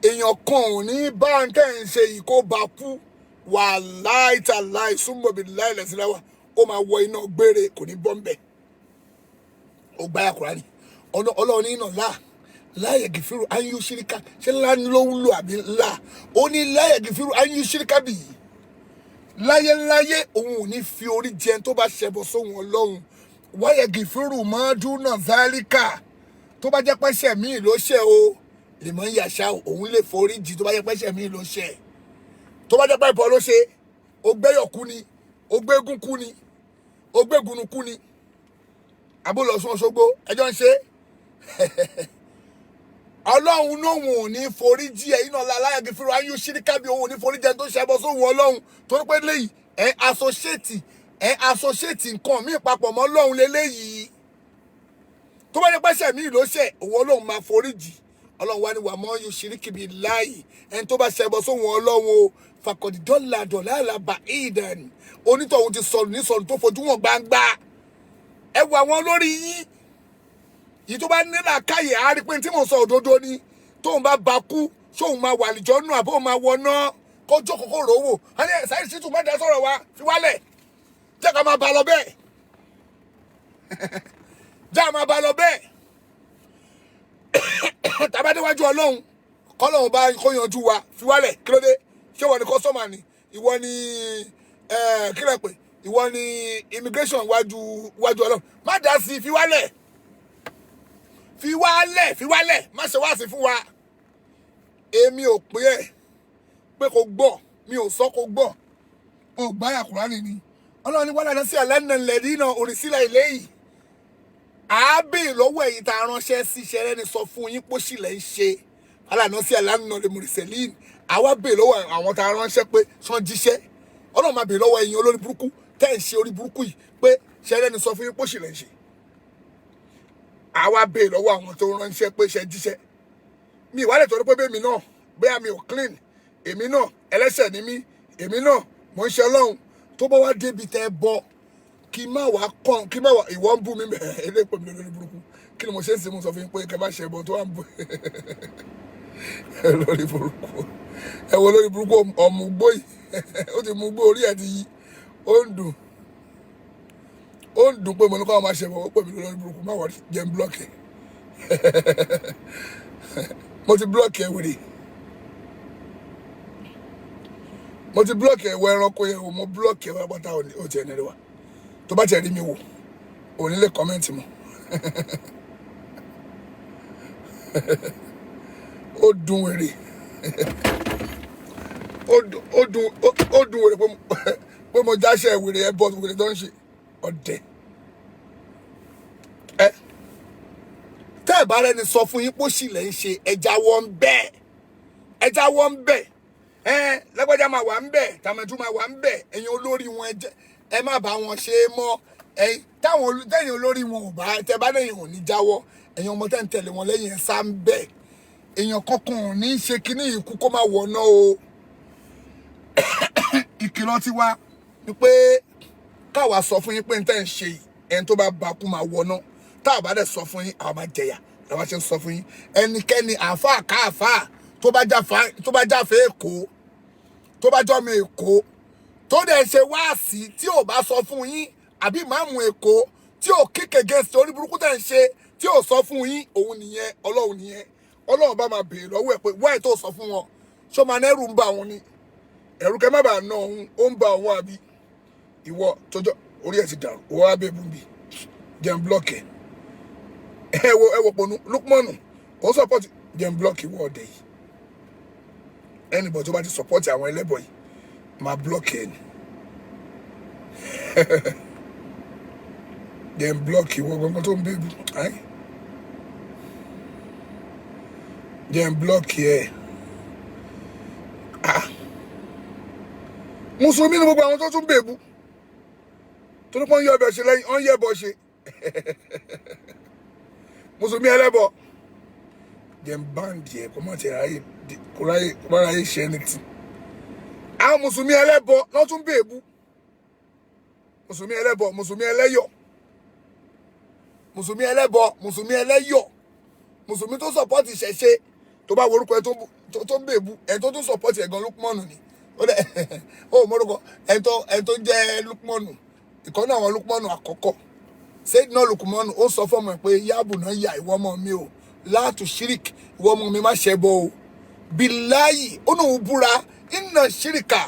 Èèyàn kan ò ní bá ń tẹ̀ ń ṣe yìí kó bá kú, wàláì tàláì súnmọ́bi láìlẹ̀síláwà, ó máa wọ iná gbére, kò ní bọ́ ń bẹ̀. Ó gbáyà Kùránì, Ọlọ́run ní iná láà láyè gìfìrù ayú ṣíríkà. Ṣé ńlá ló ń lò àbí ńlá? Ó ní láyè gìfìrù ayú ṣíríkà bì yìí, láyéláyé òun ò ní fi orí jẹun tó bá ṣẹbọ sóhun Ọlọ́run. Wáyé gìfìrù mọ́dúnà zálíkà, tó bá jẹ́ pẹ́ṣẹ̀ míì ló ṣẹ̀ o, lèmọ́ ń yàṣà, òun lè forí jì. Tó bá jẹ́ pẹ́ṣẹ̀ míì ló ṣẹ̀, tó bá jẹ́ pẹ́ ìbọn ló ṣe, ó gbẹ́yọ̀ kú ni, ó gbégún kú ni, ó gbégunu kú ni, àbúlọ̀sùn Òṣogbo ẹjọ́ ń ṣe, Ọlọ́run lóhun ò ní forí jì ẹ̀. Iná aláyàgé fúnra ayé ṣíríkà bí òun ò ní forí jẹ tó ṣẹbọ sóhun Ọlọ́run, torí pé léyìí ẹ associate nǹkan míì papọ̀ mọ́ Ọlọ́run léléyìí. Tó bá jẹ́ pẹ́ṣẹ̀ míì ló ṣẹ̀, òun Ọlọ́run máa forí jì. Ọlọ́run wá ní wà mọ́ yóò ṣíríkì bíi láàyè, ẹni tó bá ṣẹbọ sóhun Ọlọ́run o, fàkọ̀dì dọ́là dọ̀là àlàbà ìdàn, onítọ̀hún ti sọnù ní sọnù tó fojú wọn gbangba. Ẹ wo àwọn olórí yín yìí, tó bá nílà káyè á rí pé tí mò ń sọ òdodo ni. Tóun bá ba kú, sóun máa wà lìjọ́ nù àbó máa wọná? Kó jókòó kó rò ó wò. Á ní ẹ̀ Saheed Shittu, má dá sọ̀rọ̀ wa, fi wálẹ̀, jẹ́ ká máa ba lọ bẹ́ẹ̀, jẹ́ ká máa ba lọ bẹ́ẹ̀. Tàbádéwájú Ọlọ́run, kọ́lọ́run bá kó yanjú wa, fi wálẹ̀. Kí ló dé? Ṣé ìwọ ni customer ni? Ìwọ ni kí lẹ pè? Ìwọ ni immigration wájú wájú Ọlọ́run? Má dá sí i, fi wálẹ̀, fi wálẹ̀, fi wálẹ̀, má ṣe wá sí fún wa. Èmi ò pé ẹ pé kò gbọ́, mi ò sọ kò gbọ́, ò gbáyà Kùránì ni. Ọlọ́run ní wàhálà sí àlànà lẹ́dí náà òrìṣìlẹ̀ ilé yìí, àábì lọ́wọ́ ẹ̀yìn tá a ránṣẹ́ sí iṣẹ́ rẹ́ni sọ fún yín pósìlẹ̀ ń ṣe wàhálà sí àlànà lè mùrìsẹ̀lín. Àwa bè lọ́wọ́ àwọn tá a ránṣẹ́ pé sọ́n jíṣẹ́. Ọlọ́run máa bè lọ́wọ́ ẹ̀yin olórí burúkú tẹ́ ń ṣe orí burúkú yìí pé ṣẹlẹ́ni sọ fún yín pósìlẹ̀ ń ṣe. Àwa bè lọ́wọ́ àwọn tó ránṣẹ́ pé ṣe jíṣẹ́. Mi ìwádìí torí pé bẹ́ẹ̀ mi náà bóyá mi ò clean, èmi náà ẹlẹ́ṣẹ̀ ni mí, èmi náà mò ń ṣe Ọlọ́run. Tó bá wá débi tẹ́ bọ, kí má wá kàn, kí má wá. Ìwọ ń bú mi bẹ́ẹ̀, eléyìí pè mí lórí burúkú. Kí ni mo ṣe ń sìn? Mo sọ fún yín pé kẹ́ má ṣe ẹbọ tó wà ń bú lórí burúkú. Ẹ wo lórí burúkú ọmọ ugbó yìí, ó ti mú gbó, orí ẹ ti yí. Ó ń dùn, ó ń dùn pé mo ní kọ́ máa ṣe ẹbọ. Ó pè mí lórí burúkú. Má wọrí, jẹ́ ń block ẹ. Mo ti block ẹ, wèrè. Mo ti block ẹ, wọ ẹranko yẹn o. Mo block ẹ pátápátá. Ò tiẹ̀ nílé wa, tó bá tiẹ̀ rí mi wò, ò ní lè comment mọ́. Ó dùn wèrè, ó dùn, ó dùn wèrè pé mo jáṣẹ́ wèrè ẹ bọ́ wèrè tó ń ṣe ọ̀dẹ̀ ẹ. Tẹ́ ẹ̀ bá rẹni sọ fún yín pósì lẹ́ ń ṣe, ẹja wọ́n ń bẹ́ẹ̀, ẹja wọ́n ń bẹ́ẹ̀. Ẹ lágbájá máa wà ń bẹ̀, tàmẹ̀tú máa wà ń bẹ̀. Ẹ̀yin olórí wọn, ẹ jẹ́ ẹ má bá wọn ṣe é mọ́. Ẹ̀yin táwọn tẹ̀yin olórí wọn ò bá tẹ bá lẹ́yìn ò ní jáwọ́. Ẹ̀yin ọmọ tẹ́ ń tẹ̀lé wọn lẹ́yìn, ẹ̀ sá ń bẹ̀. Èèyàn kankan ò ní ṣe kíní ikú kó má wọ̀nà o. Ìkìlọ̀ ti wá ni pé káwa sọ fún yín pé n tẹ́ ń ṣe yìí, ẹni tó bá ba kú máa wọná. Tá a bá dẹ̀ sọ fún yín, àwọn máa jẹyà làwọn ṣe ń sọ fún yín. Ẹnikẹ́ni, àáfàá káàfàá tó bá jáfe Èkó, tó bá jọ́mọ Èkó, tó dẹ̀ ṣe wáàsí, tí ò bá sọ fún yín, àbí ìmáàmù Èkó tí ò kick against orí burúkú tẹ̀ ń ṣe, tí ò sọ fún yín, òun nìyẹn, Ọlọ́run nìyẹn. Ọlọ́run bá máa béèrè lọ́wọ́ ẹ̀ pé wáyé tó sọ fún wọn. Ṣó máa nẹ́rù ń bà wọn ni? Ẹ̀rù kẹ́ má bàa ná òun, ó ń ba òun, àbí ìwọ tójọ́ orí ẹ̀ ti dàrú, òun á bẹ̀ bùnbí jẹun block ẹ̀. Ẹ wo, ẹ wo ponu Lukmanu, òun support jẹun block. Ìwọ ọ̀dẹ̀ yìí, anybody tó bá ti support àwọn ẹlẹ́bọ̀ yìí, máa block ẹ ni. Jẹun block ìwọ gbọ́ngàn tó ń bèbù ẹ́, jẹun block ẹ. Ah, mùsùlùmí ni gbogbo àwọn tó tún bèbù torí pé wọ́n yọ ọbẹ̀ ṣe lẹ́yìn, wọ́n yẹ ẹbọ ṣe. Mùsùlùmí ẹlẹ́bọ, jẹun báńdì ẹ, kó má ti ráyè, kó ráyè, kó má ráyè ṣe anything. Àwọn mùsùlùmí ẹlẹ́bọ lọ́ tún bèbù. Mùsùlùmí ẹlẹ́bọ, mùsùlùmí ẹlẹ́yọ̀, mùsùlùmí ẹlẹ́bọ, mùsùlùmí ẹlẹ́yọ̀, mùsùlùmí tó support ìṣẹ̀ṣe, tó bá worúkọ ẹ tó ń bèbú, ẹ tó tún support ẹ̀ gan, Lukmanu ni. Ó dẹ̀ ó mórúkọ ẹ tó jẹ́ Lukmanu, ìkànnì àwọn Lukmanu àkọ́kọ́, Sayyidina Lukmanu. Ó sọ fọmọ ẹ pé yáàbù náà yà, ìwọ ọmọ mi o, láàtú shirik, ìwọ ọmọ mi, má ṣẹbọ o. Bilayi, ó náà búra, inna shirika,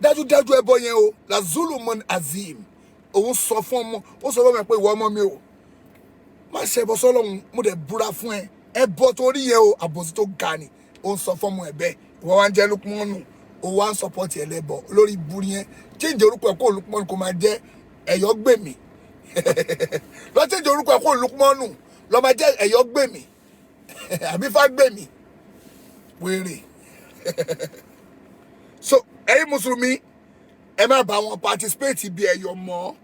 dájúdájú ẹbọ yẹn o, la zulumun azim. Òun sọ fún ọmọ, ó sọ fún ọmọ ẹ pé ìwọ ọmọ mi o, má ṣẹbọ sọ́lọ́run, mo dẹ̀ búra fún ẹ, ẹbọ tó rí yẹn o, àbòsí tó ga ni. Ó ń sọ fọmọ ẹ bẹ́ẹ̀. Ìwọ wá ń jẹ́ Lukmanu, ó wá ń support ẹlẹ́bọ lórí ibú yẹn. Change orúkọ ẹ kó Lukmanu, kó máa jẹ́ Ẹ̀yọ́gbèmí. Lọ change orúkọ ẹ kó Lukmanu, lọ máa jẹ́ Ẹ̀yọ́gbèmí àbí Fágbèmí, wèrè. So ẹ̀yin mùsùlùmí, ẹ má bá wọn participate bí ẹ̀yọ̀ mọ́,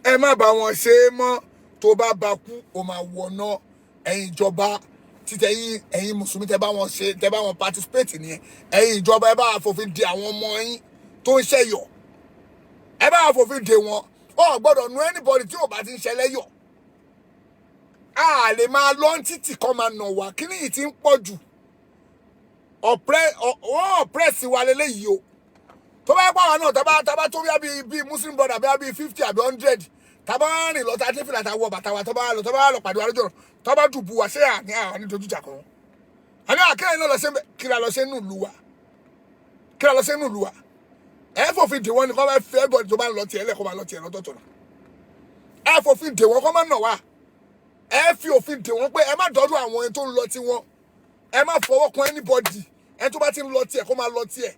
ẹ má bá wọn ṣe é mọ́. Tó bá ba kú, ó máa wọná. Ẹ̀yin ìjọba títẹ̀yìn, ẹ̀yin mùsùlùmí tẹ́ bá wọn ṣe, tẹ́ bá wọn participate nìyẹn. Ẹ̀yin ìjọba, ẹ bá wa fòfin de àwọn ọmọ yín tó ń ṣẹ̀yọ̀, ẹ bá wa fòfin de wọn. Wọn ò gbọ́dọ̀ nu anybody tí ò bá ti ń ṣẹlẹ́yọ̀. A lè máa lọ títì kan máa nà wá. Kíní yìí ti ń pọ̀ jù, wọ́n oppress wa lélẹ́yìí o. Tó bá yẹ pé àwọn náà tábà tó bí bíi Muslim brother bí 50 àbí 100, tábà rìn lọ, tá a dé fìlà, tá a wọ bàtà wa, tó bá lọ pàdé wa lójú ọ̀nà, tó bá dùbù wa, ṣé àní àwọn ní dojú ìjà kan? Àní àkẹ́yìn náà lọ ṣe, kí la lọ ṣe nù lù wa? Kí la lọ ṣe nù lù wa? Ẹ fòfin dè wọ́n ni, kọ́ bá fẹ́ bọ́ọ̀dì tó bá ń lọ tiẹ̀ lẹ̀, kó máa lọ tiẹ̀ lọ́tọ̀ọ̀tọ̀ náà. Ẹ fòfin dè wọ́n, kọ́ máa nà wá. Ẹ fi òfin dè wọ́n pé ẹ má dọ́dọ̀ àwọn ẹni tó ń lọ tiwọn, ẹ má fọwọ́ kan anybody. Ẹni tó bá ti ń lọ tiẹ̀, kó máa lọ tiẹ̀.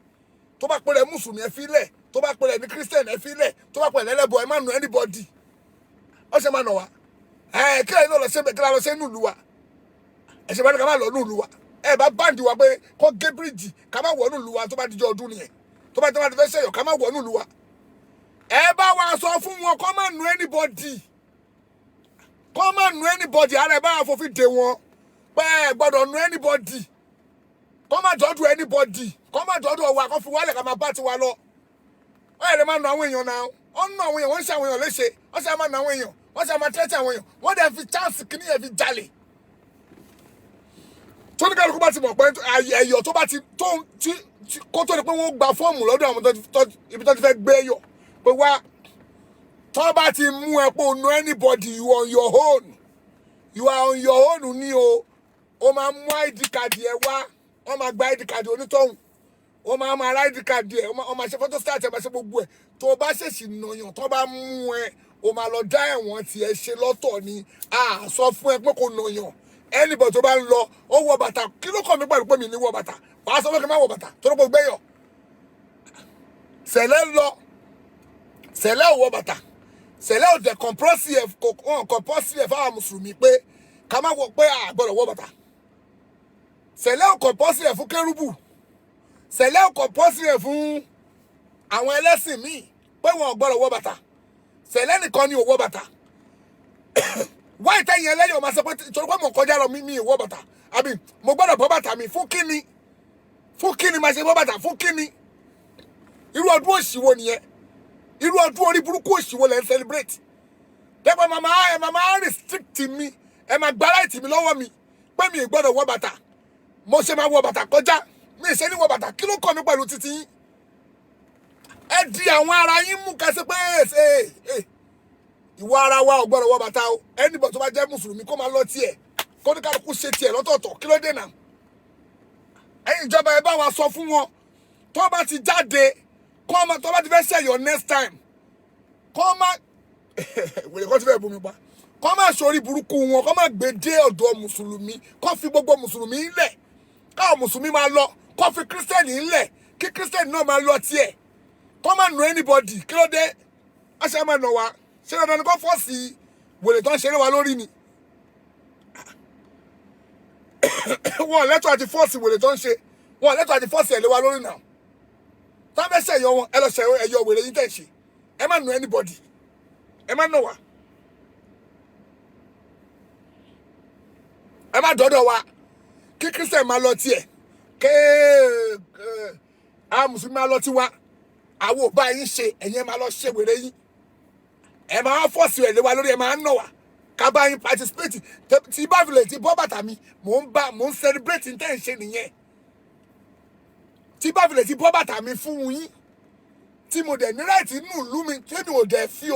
Tó bá pẹ̀lẹ́ mùsùlùmí, ẹ fi lẹ̀. Tó bá pẹ̀lẹ́ ní Christian, ẹ fi lẹ̀. Tó bá pẹ̀lẹ́ lẹ́bọ̀, ẹ má nù anybody. Ó ṣe máa nà wá ẹ. Kí lẹ́yìn náà lọ ṣe, kí la lọ ṣe nùlù wa? Ẹ ṣe bá ní ká má lọ nùlù wa. Ẹ bá ban wa pé kó gé bíríìjì, ká má wọ̀ nùlù wa. Tó bá dijọ́ ọdún nìyẹn, tó bá ti fẹ́ ṣẹ̀yọ̀, ká má wọ̀ nùlù wa. Ẹ bá wa sọ fún wọn kó má nù anybody, kó má nù anybody. Ara ẹ bá wa fòfin dè wọn pé ẹ gbọ́dọ̀ nù anybody, kó má dọ́dọ̀ anybody, kó má dọ́dọ̀ wa, kó fi wálẹ̀, ká máa bá tiwa lọ. Wọ́n yẹ lè máa nù àwọn èèyàn náà. Wọ́n nù àwọn èèyàn, wọ́n ń ṣe àwọn èèyàn léṣe, wọ́n ṣe máa nù àwọn èèyàn, wọ́n ṣe máa tẹ́tí àwọn èèyàn, wọ́n dẹ̀ fi chance kìíní yẹn fi jalè. Tóníkàlùkù bá ti mọ̀ pé ẹ̀yọ̀ tó bá ti tó tí kó tó di pé wọ́n gba fọ́ọ̀mù lọ́dọ̀ àwọn ibi tó ti fẹ́ gbé ẹ̀yọ̀ pé wá, tó bá ti mú ẹ pé o nu anybody, you on your own, you are on your own ní o. Ó máa mú ID card ẹ wá, wọ́n máa gba ID card onítọ̀hún, wọ́n máa máa ra ID card ẹ, wọ́n máa ṣe photostat ẹ, máa ṣe gbogbo ẹ̀. Tó bá ṣèṣì nàyàn, tó bá mú ẹ, o máa lọ dá ẹ̀wọ̀n tiẹ̀ ṣe lọ́tọ̀ ni. A sọ fún ẹ pé kò nàyàn. Anybody tó bá ń lọ, ó wọ bàtà, kí ló kàn mí pẹ̀lú pé mi ní wọ bàtà? Wàá sọ pé kí n má wọ bàtà tó ló pọ̀ gbẹ́yọ̀. Sẹ̀lẹ̀ ń lọ, sẹ̀lẹ̀ ò wọ bàtà, sẹ̀lẹ̀ ò dẹ̀ compulsory ẹ̀, kò compulsory ẹ̀ fáwọn mùsùlùmí pé ká má wọ, pé a gbọ́dọ̀ wọ bàtà. Sẹ̀lẹ̀ ò compulsory ẹ̀ fún kérúbù, sẹ̀lẹ̀ ò compulsory ẹ̀ fún àwọn ẹlẹ́sìn míì pé wọn ò gbọ́dọ̀ wọ bàtà. Sẹ̀lẹ̀ nìkan ni ò wọ bàtà. Wáyé tẹ̀yìn ẹlẹ́yìn ọmọ sọ pé torí pé mò ń kọjá lọ, mi ì wọ bàtà, àbí mo gbọ́dọ̀ bọ́ bàtà mi? Fún kíni? Fún kíni máa ṣe bọ́ bàtà? Fún kíni? Irú ọdún òṣì wo nìyẹn? Irú ọdún orí burúkú òṣì wo lẹ́ ń celebrate? Dẹ́pẹ́ màmá, ẹ màmá restrict mi, ẹ máa gba right mi lọ́wọ́ mi pé mi ì gbọ́dọ̀ wọ bàtà. Mo ṣe máa wọ bàtà kọjá? Mi ì ṣe ní wọ bàtà. Kí ló kàn mí pẹ̀lú títí yín? Ẹ di àwọn ara yín mú kẹsí pé ẹ ẹ ìwọ ara wa ò gbọ́dọ̀ wọ bàtà o. Anybody tó bá jẹ́ mùsùlùmí, kó máa lọ tiẹ̀, kó ní kálukú ṣe tiẹ̀ lọ́tọ̀ọ̀tọ̀. Kí ló dé náà? Ẹ̀yin ìjọba, ẹ bá wa sọ fún wọn, tó bá ti jáde, kó ọmọ tó bá ti fẹ́ ṣẹ̀yọ̀ next time, kó má wèrè kó ti fẹ́ bomi pa, kó má sọrí burúkú wọn, kó má gbé dé ọ̀dọ̀ mùsùlùmí. Kó fi gbogbo mùsùlùmí ńlẹ̀, káwọn mùsùlùmí máa lọ. Kó fi kírísítẹ́nì ńlẹ̀, kí kírísítẹ́nì náà máa lọ tiẹ̀. Kó má nù anybody. Kí ló dé? Wọ́n ṣe máa nà wá? Ṣé dandan ni kó force wèrè tó ń ṣeré wa lórí ni? Wọn lẹ́tọ̀ àti force wèrè tó ń ṣe, wọn lẹ́tọ̀ àti force ẹ̀ lé wa lórí náà. Tábẹ́ ṣẹ̀yọ wọn, ẹ lọ ṣe ẹ̀yọ wèrè yín tẹ̀ ṣe. Ẹ má nù anybody, ẹ má nà wá, ẹ má dọ́dọ̀ wa. Kí christian máa lọ tiẹ̀, ké àwọn mùsùlùmí máa lọ tiwa. Àwọn ò bá yín ṣe. Ẹ̀yin ẹ máa lọ ṣe wèrè yín, ẹ máa force ẹ̀ lé wa lórí, ẹ máa nà wá ká bá yín participate. Tí bá fi lè ti bọ́ bàtà mi, mò ń bá mò ń celebrate ní tẹ́ ń ṣe nìyẹn. Tí bá fi lè ti bọ́ bàtà mi fún yín, tí mo dẹ̀ ní right nínú ìlú mi, tèmi ò dẹ̀ fi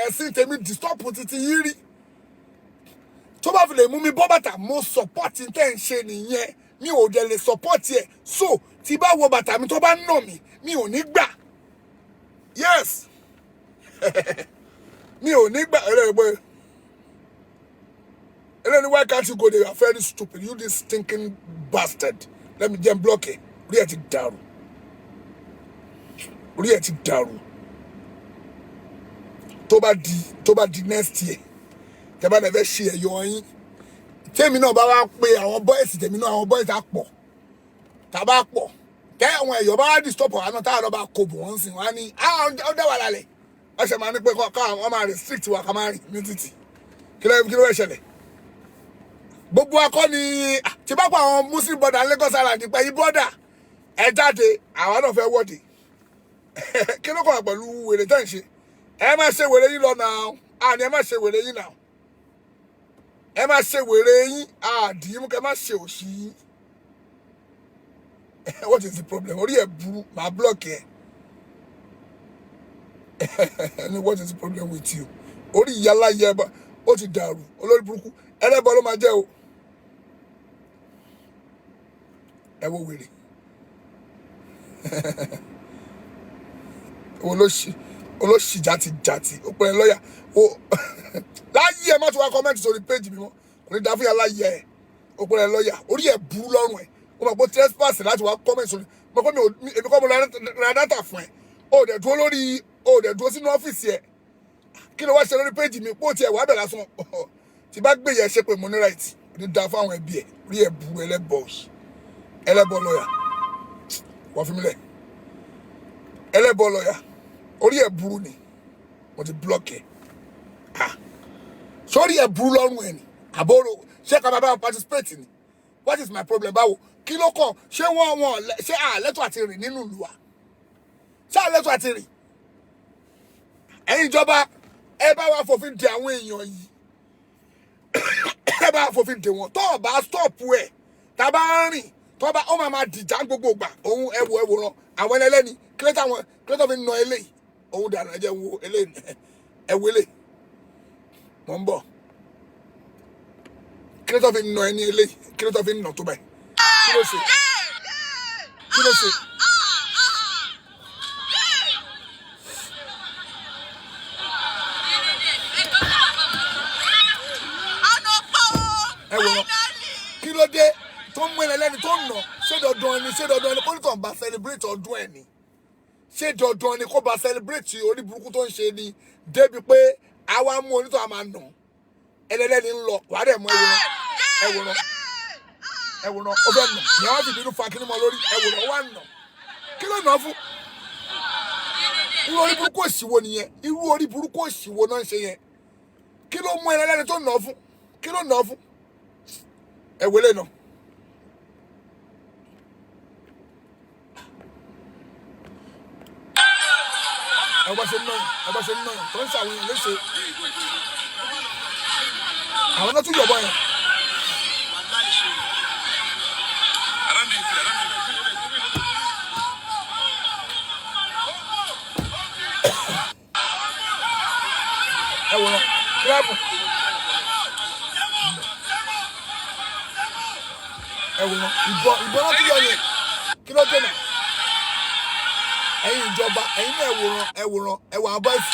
ẹ̀sìn tèmi disturb títí yín rí, tó bá fi lè mú mi bọ́ bàtà, mo support tẹ́ ń ṣe nìyẹn. Mi ò dẹ̀ lè support ẹ̀. So tí bá wọ bàtà mi, tó bá nà mí, mi ò ní gbà. Yes, mi ò ní gbà. Ẹlẹ́rìí pé ẹlẹ́ni, why can't you go there? You are very stupid, you this stinking bastard. Let me jẹ́ block ẹ̀. Orí ẹ̀ ti dàrú, orí ẹ̀ ti dàrú. Tó bá di next year, tẹ́ bá lè fẹ́ ṣe ẹ̀yọ yín, tèmi náà bá wá pé àwọn boys tèmi náà, àwọn boys á pọ̀. Tá a bá pọ̀, tẹ́ àwọn ẹ̀yọ́ bá wá disturb wa náà, táwọn náà bá kó bò wọ́n sìn wọ́n á ní ó dá wà lálẹ́. Wọ́n ṣe máa ní pé kọ́ àwọn máa restrict wa ká máa rìn ní títì. Kí ló fẹ́ ṣẹlẹ̀? Gbogbo akọ́ ni tí bá pa àwọn Muslim brother Lagos Island nípa yí. Brother, ẹ jáde, àwa náà fẹ́ wọ́de. Kí ló kàn wá pẹ̀lú wèrè tẹ́ ń ṣe? Ẹ má ṣe wèrè yín lọ náà. Àní ẹ má ṣe wèrè yín náà, ẹ má ṣe wèrè yín. Àdìyí kẹ má ṣe òṣì yín. What is the problem? Orí ẹ burú. Màá block ẹ ní. What is the problem with you? Orí ìyálà yẹ bá ó ti dàrú. Olórí burúkú, ẹlẹ́bọ ló máa jẹ́ o. Ẹ wo wèrè, olóṣì, olóṣì jàtìjàtì. Ó pẹ́ lọ́yà ó láyé. Ẹ má tún wá comment sórí page mi mọ́. Kò ní dá fún yàrá yẹ ẹ. Ó pẹ́ lọ́yà, orí ẹ̀ burú lọ́rùn ẹ̀. Ó mọ̀ pé trespass láti wá comment sórí mo kọ́ mi ò èmi kọ́ mo ra data fún ẹ. Ó dẹ̀ dúró lórí, ó dẹ̀ dúró sínú ọ́fíìsì ẹ. Kí ló wá ṣe lórí page mi? Pé ó tiẹ̀ wá bẹ̀ lásán, tí bá gbé yẹn ṣe pé mo ní right. Kò ní dá fáwọn ẹbí ẹ. Orí ẹ̀ burú. Ẹlẹ́bọ̀ òṣì, ẹlẹ́bọ lọ́yà, wọ́n fi mí lẹ̀. Ẹlẹ́bọ lọ́yà, orí ẹ̀ burú ni. Mo ti block ẹ̀. Ah, sórí ẹ̀ burú lọ́rùn ẹ̀ ni. Àbórò ṣé ká bàbá participate ni? What is my problem? Báwo? Kí ló kàn? Ṣé wọ́n ṣé àlẹ́tọ̀ àti rìn nínú ìlú wa? Ṣé àlẹ́tọ̀ àti rìn? Ẹ̀yin ìjọba, ẹ bá wa fòfin de àwọn èèyàn yìí, ẹ bá wa fòfin de wọn. Tó o bá stop ẹ̀, tá a bá ń rìn, tó bá ó máa ma dìjà gbogbo gbà. Òun ẹ wo, ẹ wòran àwọn ẹlẹ́ni kílẹ̀tà wọn, kílẹ̀tà fi nà eléyìí. Òun dànù. Ẹ jẹ́ wo eléyìí, ẹ wo eléyìí. Mọ̀ ń bọ̀. Kílẹ̀tà fi nà ẹni eléyìí? Kílẹ̀tà fi nà tó báyìí? Kí ló ṣe? Kí ló ṣe? Ẹ wòran. Kí ló dé tó ń mú ẹlẹ́ni tó ń nà? Ṣé dandan ni? Ṣé dandan ni kó bá celebrate ọdún ẹ̀ ni? Ṣé dandan ni kó bá celebrate orí burúkú tó ń ṣe ni, débi pé àwa mú onítọ̀ àmà nà ẹlẹ́lẹ́ni ń lọ? Wàá dẹ̀ mú. Ẹwòrán, ẹwòrán, ẹwòrán. Ó fẹ́ nà ìyẹn, wá fìbínú fa kíní mọ́ lórí. Ẹwòrán, ó wà nà. Kí ló nà fún? Irú orí burúkú òṣìwò nìyẹn? Irú orí burúkú òṣìwò náà ń ṣe yẹn? Kí ló mú ẹlẹ́lẹ́ni tó nà fún? Kí ló nà fún? Ẹwẹ́lẹ́ náà. Ẹ bá ṣe ń náyàn, ẹ bá ṣe ń náyàn tó ń ṣàwọn èèyàn léṣe. Àwọn náà tún yọ̀bọ yẹn. Ẹ wòran kíláàbù. Ẹ wòran ìbọn, ìbọn náà tún yọ yẹn. Kí ló dé náà? Ẹ̀yin ìjọba, ẹ̀yin náà, ẹ wòran, ẹ wòran, ẹ wò àwọn boys.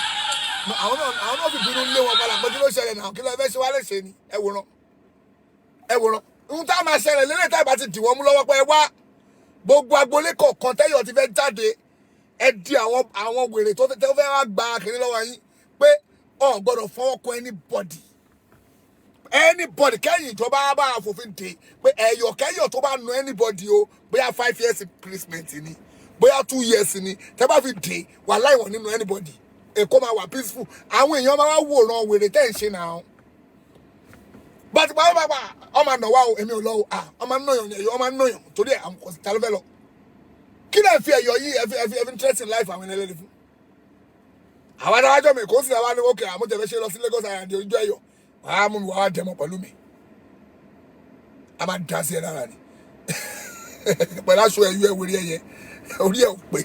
Àwọn náà fi bínú lé wọn padà pé kí ló ṣẹlẹ̀ náà? Kí ló fẹ́ ṣe wá léṣe ni? Ẹ wòran, ẹ wòran. Ohun tá a máa ṣẹlẹ̀ lélẹ̀ tá a bá ti dì wọ́n mú lọ́wọ́ pé ẹ wá, gbogbo agboolé kọ̀ọ̀kan tẹ́yọ̀ ti fẹ́ jáde, ẹ di àwọn wèrè tó fẹ́ wá gba kiri lọ́wọ́ yín pé ọ̀ gbọ́dọ̀ fọwọ́ kan anybody, anybody. Kẹ́yìn ìjọba bá fòfin dè pé ẹ̀yọ̀ kẹ́yọ̀ tó bá nu anybody o, bóyá 5 years imprisonment ni, bóyá 2 years ni, tẹ́ bá fi dè wà láìwọ̀n nínú anybody, Èkó máa wà peaceful. Àwọn èèyàn máa wá wòran wèrè tẹ́ ń ṣe náà bàtí bàbá bàbá ọmọ àná wa o. Èmi ò lọ o. Ah, ọmọ nàyàn ni ẹ̀yọ́, ọmọ nàyàn torí ẹ̀. Àwọn kò sí, ta ló fẹ́ lọ? Kí lẹ̀ fi ẹ̀yọ́ yìí ẹ fi interest in life àwọn ẹlẹ́ni fún àwọn adájọ́ mi kò sí. Àwa ní òkè àmójẹ́fẹ́ ṣe lọ sí Lagos Island ojú ẹ̀yọ́, wàá mú mi, wàá dẹ̀mọ̀ pẹ̀lú mi, a máa dá sí ẹ lára ni pẹ̀lú aṣọ ẹ̀yọ́ ẹ̀ wèrè ẹ̀yẹ orí ẹ̀ ò pé.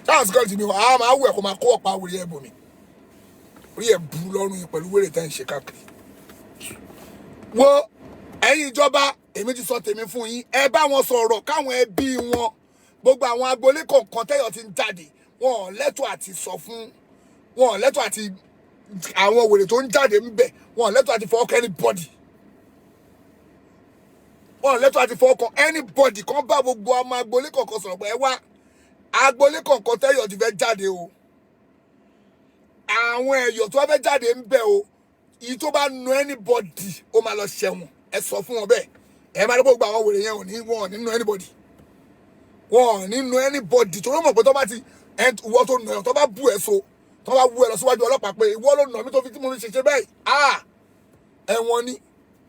Táwọn security mi wà á máa wù ẹ̀ kó máa kó ọ̀pá wèrè ẹ̀ bò mí. Orí ẹ̀ burú lọ́rùn yìí pẹ̀lú wèrè tẹ́ ń ṣe káàkiri. Wo, ẹ̀yin ìjọba, èmi ti sọ tèmi fún yín. Ẹ bá wọn sọ̀rọ̀ káwọn ẹbí wọn, gbogbo àwọn agboolé kọ̀ọ̀kan tẹ́yọ̀ ti ń jáde, wọn ò lẹ́tọ̀ọ́ àti sọ fún wọn, ò lẹ́tọ̀ọ́ àti àwọn wèrè tó ń jáde ń bẹ̀, wọn ò lẹ́tọ̀ọ́ àti fọwọ́ kan anybody, wọn ò lẹ́tọ̀ọ́ àti fọwọ́ kan anybody. Kan bá gbogbo ọmọ agboolé kọ̀ọ̀kan sọ̀rọ̀ pé ẹ wá, agboolé kọ̀ọ̀kan tẹ́yọ̀ ti fẹ́ jáde o, àwọn ẹ̀yọ̀ tó bá fẹ́ jáde ń bẹ̀ o, èyí tó bá nu anybody, ó máa lọ ṣẹ̀wọ̀n. Ẹ sọ fún wọn bẹ́ẹ̀. Ẹ máa ní gbogbo àwọn wèrè yẹn ò ní, wọn ò ní nu anybody, wọn ò ní nu anybody, torí mọ̀ pé tó bá ti ẹ ìwọ tó nà ẹ, tó bá bú ẹ so, tó bá wú ẹ lọ síwájú ọlọ́pàá pé ìwọ ló nà mí tó fi tí mo fi ṣe báyìí, ah, ẹ̀wọ̀n ni.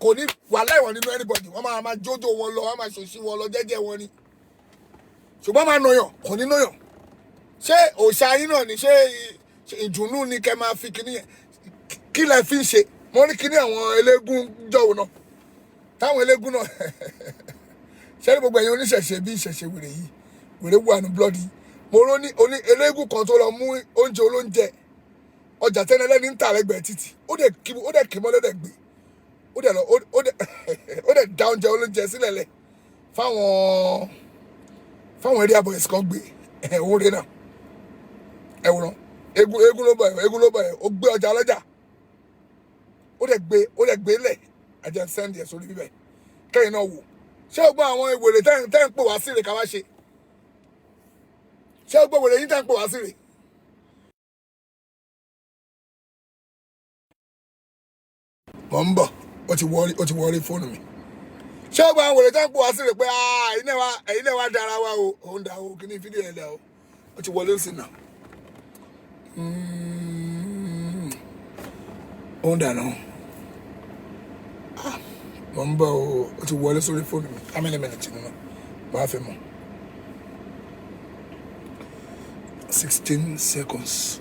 Kò ní wà láìwọ̀n nínú anybody. Wọ́n máa máa jójó wọn lọ, wọ́n máa ṣòṣì wọn lọ jẹ́jẹ́ wọn ni, ṣùgbọ́n máa nàyàn, kò ní nàyàn. Ṣé òòṣà yín náà ni? Ṣé ìdùnnú ni kẹ́ máa fi kíní yẹn? Kí lẹ fi ń ṣe? Mo ní kíní àwọn eléégún jọ̀wọ́ náà, táwọn eléégún náà ṣé ní gbogbo ẹ̀yin oníṣẹ̀ṣe bí ìṣẹ̀ṣe wèrè yìí, wèrè wà ní bloody. Mo rò ní oní eléégún kan tó lọ mú oúnjẹ olóúnjẹ, ọjà tẹ́lẹ̀ ń tà lẹ́gbẹ̀ẹ́ títì, ó dẹ̀ kí mọ́lẹ́ dẹ̀ gbé, ó dẹ̀ lọ, ó dẹ̀ da oúnjẹ olóúnjẹ sílẹ̀ lẹ̀ fáwọn area boys kan gbé. Ẹ̀ òun rè náà. Ẹ wòran, eégún, eégún ló bọ̀ ẹ̀, eégún ló bọ̀ ẹ̀. Ó gbé ọjà ọlọ́jà, ó dẹ̀ gbé, ó dẹ̀ gbé lẹ̀. Ẹ̀jẹ̀ send ẹ̀ sórí bíbẹ̀ kẹ́yìn náà wò. Ṣé o gbọ́ àwọn ìwèrè tẹ́ ń pè wá sí rè ká wá ṣe? Ṣé o gbọ́ wèrè yín tẹ́ ń pè wá sí rè? Mọ̀ ń bọ̀, ó ti wọrí fóònù mi. Ṣé o gbọ́ àwọn wèrè tẹ́ ń pè wá sí rè pé ẹ̀yin náà wá dára wa o? Òun dà o, kí ni fídíò ẹ̀ dà o? Ó ti wọlé sí náà. Òun dà náà. Mọ̀ ń bọ̀ o, ó ti wọlé sórí fóònù mi. How many minutes nínú máa fi mọ̀? 16 seconds.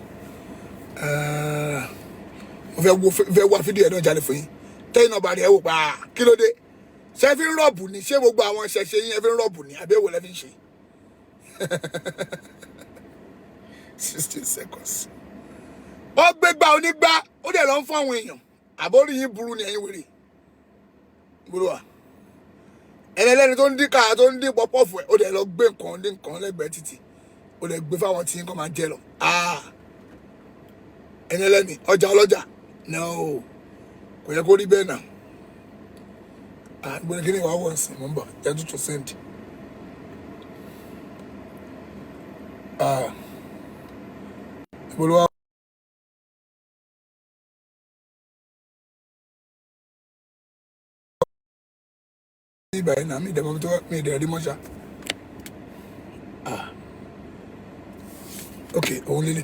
Mo fẹ́ wá fídíò ẹ̀ náà jáde fún yín, tẹ́yìn náà bá rí ẹ wò pa. Kí ló dé? Ṣé fi ń rob ni? Ṣé gbogbo àwọn ṣẹ̀ṣẹ̀ yín, ẹ fi ń rob ni, àbí èwo lẹ fi ń ṣe? 16 seconds. Ó gbégbá onígbá, ó dẹ̀ lọ ń fún àwọn èèyàn. Àbórí yín burú ni, ẹ̀yin wèrè burú wa. Ẹlẹ́ni tó ń dín káà, tó ń dín pọpọ́ọ̀fù ẹ̀, ó dẹ̀ lọ gbé nǹkan dín nǹkan lẹ́gbẹ̀ẹ́ títì, ó dẹ̀ gbé fáwọn tí nǹkan máa jẹ lọ. Ẹni ẹlẹ́ni, ọjà ọlọ́jà, no, kò yẹ kó rí bẹ́ẹ̀ náà. Gbọ́dọ̀ kí ni wàá wọ̀ sí? Mò ń bọ̀, jẹ́ tuntun send. Ìbolo wa ní ìgbà yìí náà, mi ìdẹ̀ mọ́ tó mi ìdẹ̀ rí mọ́ṣá. Ok, òun lílé.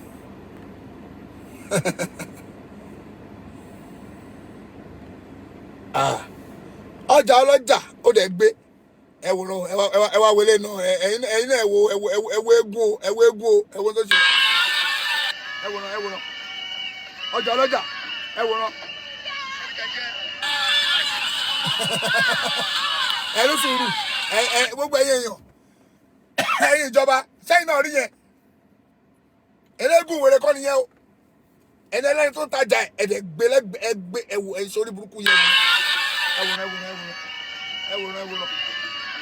Ọjà ọlọ́jà, ó dẹ̀ gbé. Ẹ wòran, ẹ wá wọlé náà. Ẹ̀yin náà, ẹ wo, ẹ wo, ẹ wo eégún o, ẹ wo eégún o, ẹ wo tó ṣe. Ẹ wòran, ẹ wòran ọjà ọlọ́jà, ẹ wòran. Ẹ ní sùúrù. Ẹ gbogbo ẹ̀yin èèyàn, ẹ̀yin ìjọba sẹ́yìn náà rí yẹn. Eléégún wèrè kọ́ nìyẹn o. Ẹni ẹlẹ́ni tó ń tajà ẹ̀dẹ̀ gbẹlẹ́gbẹ ẹgbẹ́ ẹwò ẹ̀ sórí burúkú yẹn. Ẹ wòran, ẹ wòran, ẹ wòran, ẹ wòran, ẹ wòran,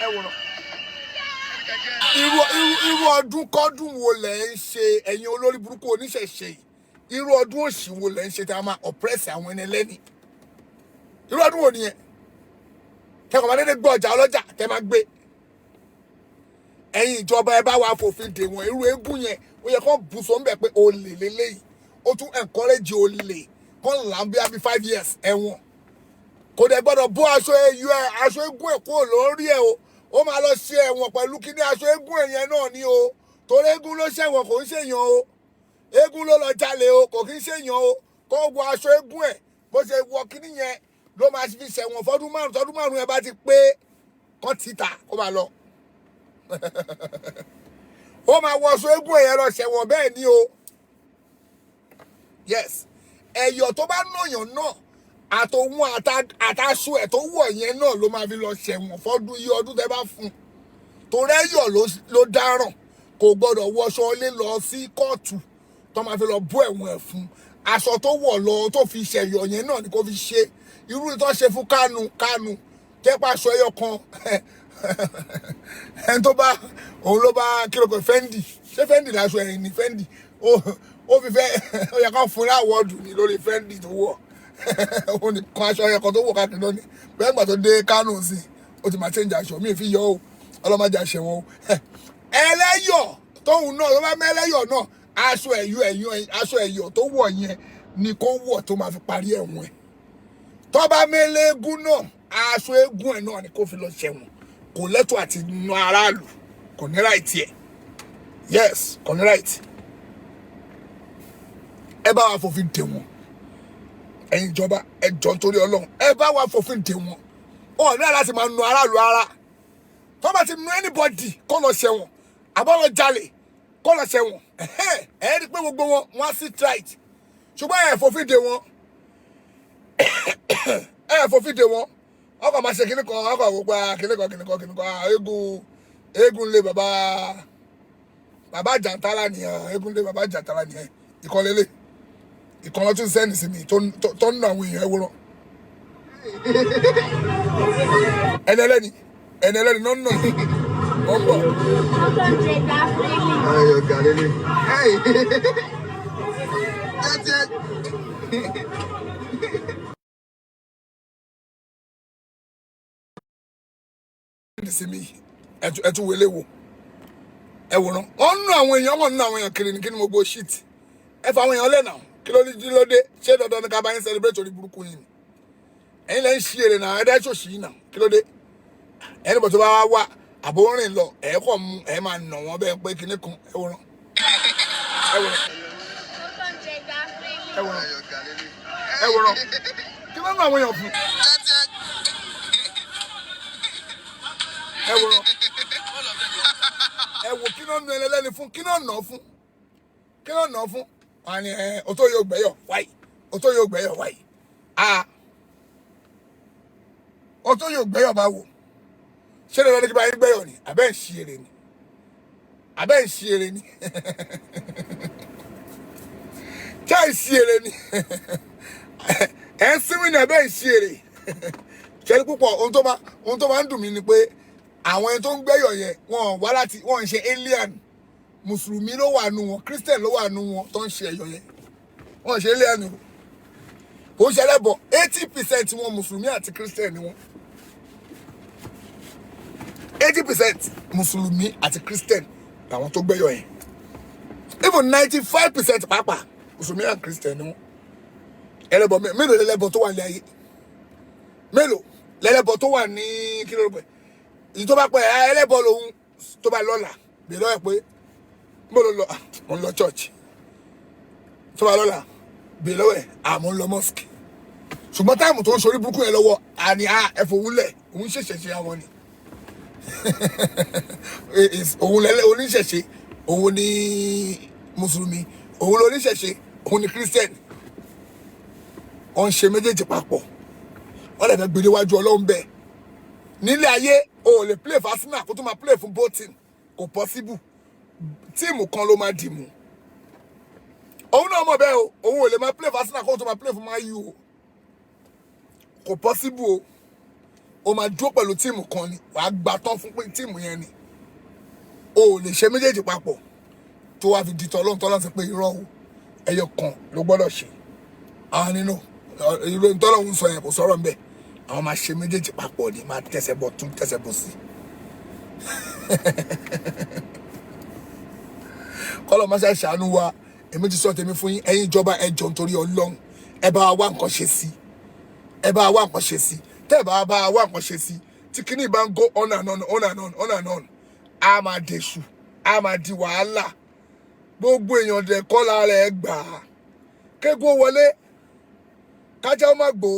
ẹ wòran. Irú ọdún kọ́dún wo lẹ̀ ń ṣe, ẹ̀yin olórí burúkú oníṣẹ̀ṣe yìí? Irú ọdún òṣì wo lẹ̀ ń ṣe tí a máa oppress àwọn ẹni ẹlẹ́ni? Irú ọdún wo nìyẹn kẹ́kọ̀ọ́ máa dédé gbé ọjà ọlọ́jà tẹ́ máa gbé? Ẹ̀yin ìjọba, ẹ bá wa fòfin dè wọ́n. Irú eégún yẹn, ó yẹ kó bù sọ ń bẹ̀ pé olè lélẹ́yìí, ó tún encourage olè, kó là ń bí abi 5 years ẹ̀wọ̀n. Kò dẹ̀ gbọ́dọ̀ bó aṣọ ẹyọ ẹ, aṣọ eégún ẹ̀ kúrò lórí ẹ̀ o. Ó máa lọ ṣe ẹ̀wọ̀n pẹ̀lú kíní aṣọ eégún ẹ̀ yẹn náà ni o, torí eégún ló ṣẹ̀wọ̀n, kò ń ṣèyàn o. Eégún ló lọ jalè o, kò kí ń ṣèyàn o. Kó wọ aṣọ eégún ẹ̀, bó ṣe wọ kíní yẹn ló máa fi ṣẹ̀wọ̀n fọdún 5. Tọdún 5 yẹn bá ti pé, kán títà, kó máa lọ. Ó máa wọ aṣọ eégún ẹ̀ yẹn lọ ṣẹ̀wọ̀n bẹ́ẹ̀ ni o. Yes, ẹ̀yọ̀ tó bá nàyàn náà, àtòun àtàṣọ ẹ̀ tó wọ̀ yẹn náà ló máa fi lọ ṣẹ̀wọ̀n fọ́dún yí ọdún tẹ́ bá fún un, torí ẹ̀yọ̀ ló dáràn. Kò gbọ́dọ̀ wọṣọ ilé lọ sí kóòtù tó máa fi lọ bó ẹ̀wọ̀n ẹ̀ fún. Aṣọ tó wọ̀ lọ tó fi ṣẹ̀yọ̀ yẹn náà ni kò fi ṣe irú tó ṣe fún Kánú. Kánú tẹ́pẹ́ aṣọ ẹyọ kan, ẹni tó bá òun ló bá kí ló pé Fendi, ṣé Fendi láṣọ ẹ̀yìn ní Fendi ó fi fẹ́, ó yẹ kó fún ní award ní lórí Fendi tó wọ̀. Òun nìkan aṣọ ẹyọ kan tó wọ̀ káàkiri lónìí bẹ́ẹ̀. Gbà tó dé Kánò sí, ó ti máa change aṣọ mi fi yọ o. Ọlọ́mọdé àṣẹ wọn o. Ẹlẹ́yọ̀ tóun náà tó bá mẹ́lẹ́yọ̀ náà, aṣọ ẹ̀yọ̀ ẹ̀yọ̀, aṣọ ẹ̀yọ̀ tó wọ̀ yẹn ni kó wọ̀ tó máa fi parí ẹ̀wọ̀n ẹ̀. Tó bá mẹ́lẹ́gún náà, aṣọ eégún ẹ̀ náà ni kó fi lọ ṣẹ̀wọ̀n. Kò lẹ́tọ̀ àti nu aráàlú, kò ní right ẹ̀. Yes, kò ní right. Ẹ bá wa fòfin dè wọ́n. Ẹ̀yin ìjọba, ẹ jọ̀ọ́, nítorí Ọlọ́run, ẹ bá wa fòfin dè wọ́n. Wọn ò ní láti máa nu aráàlú ara. Tó bá ti nu anybody, kó lọ ṣẹ̀wọ̀n, àbọ̀ lọ jalè, kó lọ ṣẹ̀wọ̀n. Ẹ rí i pé gbogbo wọn, wọn á sit right. Ṣùgbọ́n ẹ fòfin dè wọ́n, ẹ fòfin dè wọ́n, ọkọ̀ máa ṣe kíní kan, ọkọ̀ gbogbo kíní kan, kíní kan, kíní kan. Eégún, eégún lé bàbá, bàbá jàǹtálá nìyẹn. Eégún lé bàbá jàǹtálá nìyẹn. Ìkọlélẹ̀ ìkọlọ́ tún send sí mi tó ń nà àwọn èèyàn. Ẹwúrọ̀ ẹni ẹlẹ́ni, ẹni ẹlẹ́ni náà ń nà yìí, wọ́n bọ̀. Ayọ̀ gàlélẹ̀. Hey! Jẹ́jẹ́. Send sí mi. Ẹtú wọlé wo, ẹ wòran. Wọ́n ń nà àwọn èèyàn, wọ́n ń nà àwọn èèyàn kiri ní. Kí ni gbogbo shit? Ẹ fa àwọn èèyàn lẹ́nà. Kí ló ní? Kí ló dé? Ṣé dandan ni ká bá yín celebrate orí burúkú yìí ni? Ẹ̀yin lẹ́ ń ṣí èrè náà, ẹ̀dá ṣòṣì yìí náà. Kí ló dé? Ẹni bọ̀ tó bá wá wá àbò rìn lọ, ẹ̀ kọ̀ mú ẹ̀ máa nà wọ́n bẹ́ẹ̀ pé kinní kan. Ẹ wòran, ẹ wòran, ẹ wòran, ẹ wòran. Kí ló ń nà àwọn èèyàn fún? Ẹ wòran, ẹ wò. Kí ló ń nu ẹlẹ́ni fún? Kí ló ń nà fún? Kí ló ń nà fún? Wọn ni ẹ o tó yóò gbẹ́yọ̀ wáyì, o tó yóò gbẹ́yọ̀ wáyì, a o tó yóò gbẹ́yọ̀ bá wò. Ṣé lè lọ́dún kí bá yín gbẹ́yọ̀ ni? Àbẹ́ ń ṣí èrè ni? Àbẹ́ ń ṣí èrè ni? Ṣé ń ṣí èrè ni? Ẹ̀ ń sínwìn ní. Àbẹ́ ń ṣí èrè ṣẹ́ni púpọ̀. Ohun tó máa ń dùn mí ni pé àwọn ẹni tó ń gbẹ́yọ̀ yẹn, wọn wá láti, wọn ń ṣe alien. Mùsùlùmí ló wà nù wọn, Christian ló wà nù wọn tó ń ṣe ẹ̀yọ̀ yẹn. Wọn ń ṣe alien o, kò ń ṣe ẹlẹ́bọ. 80% wọn, mùsùlùmí àti Christian ni wọn. 80% mùsùlùmí àti Christian làwọn tó gbẹ́yọ̀ yẹn. Even 95% pàápàá, mùsùlùmí àti Christian ni wọn. Ẹlẹ́bọ mélòó lẹ́lẹ́bọ tó wà ní ayé? Mélòó lẹ́lẹ́bọ tó wà ní, kí ló rò pé èyí tó bá pẹ́ ẹlẹ́bọ lòun tó bá lọ́la bèèrè lọ́wọ́ ẹ̀ pé mo lọ lọ, mo ń lọ church. Tó bá lọ́la, bèèrè lọ́wọ́ ẹ̀, àmọ́ ń lọ mosque. Ṣùgbọ́n time tó ń ṣorí burúkú yẹn lọ́wọ́, àní ẹ fòun lẹ̀, òun ṣẹ̀ṣẹ̀ ṣe àwọn ni òun lẹ́lẹ́ oníṣẹ̀ṣe, òun ní mùsùlùmí. Òun ló oníṣẹ̀ṣe, òun ni Christian. Wọ́n ń ṣe méjèèjì papọ̀, wọ́n lè fẹ́ gbé níwájú Ọlọ́run bẹ́ẹ̀. Nílé ayé, o ò lè play fún Arsenal kó tó máa play fún Bolton, kò possible. Team kan ló máa dì mú. Òun náà mọ̀ bẹ́ẹ̀ o. Òun ò lè máa play fún Arsenal kó tó máa play fún Man U o, kò possible o. O máa dúró pẹ̀lú team kan ni, wàá gbà tán fún pé team yẹn ni. O ò lè ṣe méjèèjì papọ̀ tó wá fi di tọ́lọ́n tọ́lọ́n sí pé irọ́ o, ẹyọ kan ló gbọ́dọ̀ ṣe. Àwọn nínú irú tọ́lọ́hún sọ yẹn, kò sọ̀rọ̀ ńbẹ̀. Àwọn máa ṣe méjèèjì papọ̀ ni, máa tẹ̀sẹ̀ bọ̀ tún tẹ̀sẹ̀ bọ̀ sí. Kọ́lọ̀ máa ṣe ṣàánú wa. Èmi ti sọ tèmi fún yín. Ẹ̀yin ìjọba, ẹ jọ̀ọ́, nítorí Ọlọ́run, ẹ bá wa wá nǹkan ṣe sí, ẹ bá wa wá nǹkan ṣe sí. Tẹ́ ẹ bá bá wa wá nǹkan ṣe sí, tí kíní bá ń go on and on, on and on, on and on, á máa dèṣù, á máa di wàhálà. Gbogbo èèyàn dẹ̀ kọ́ lára ẹ̀ gbà á. Kégun wọlé, kájá ó má gbó.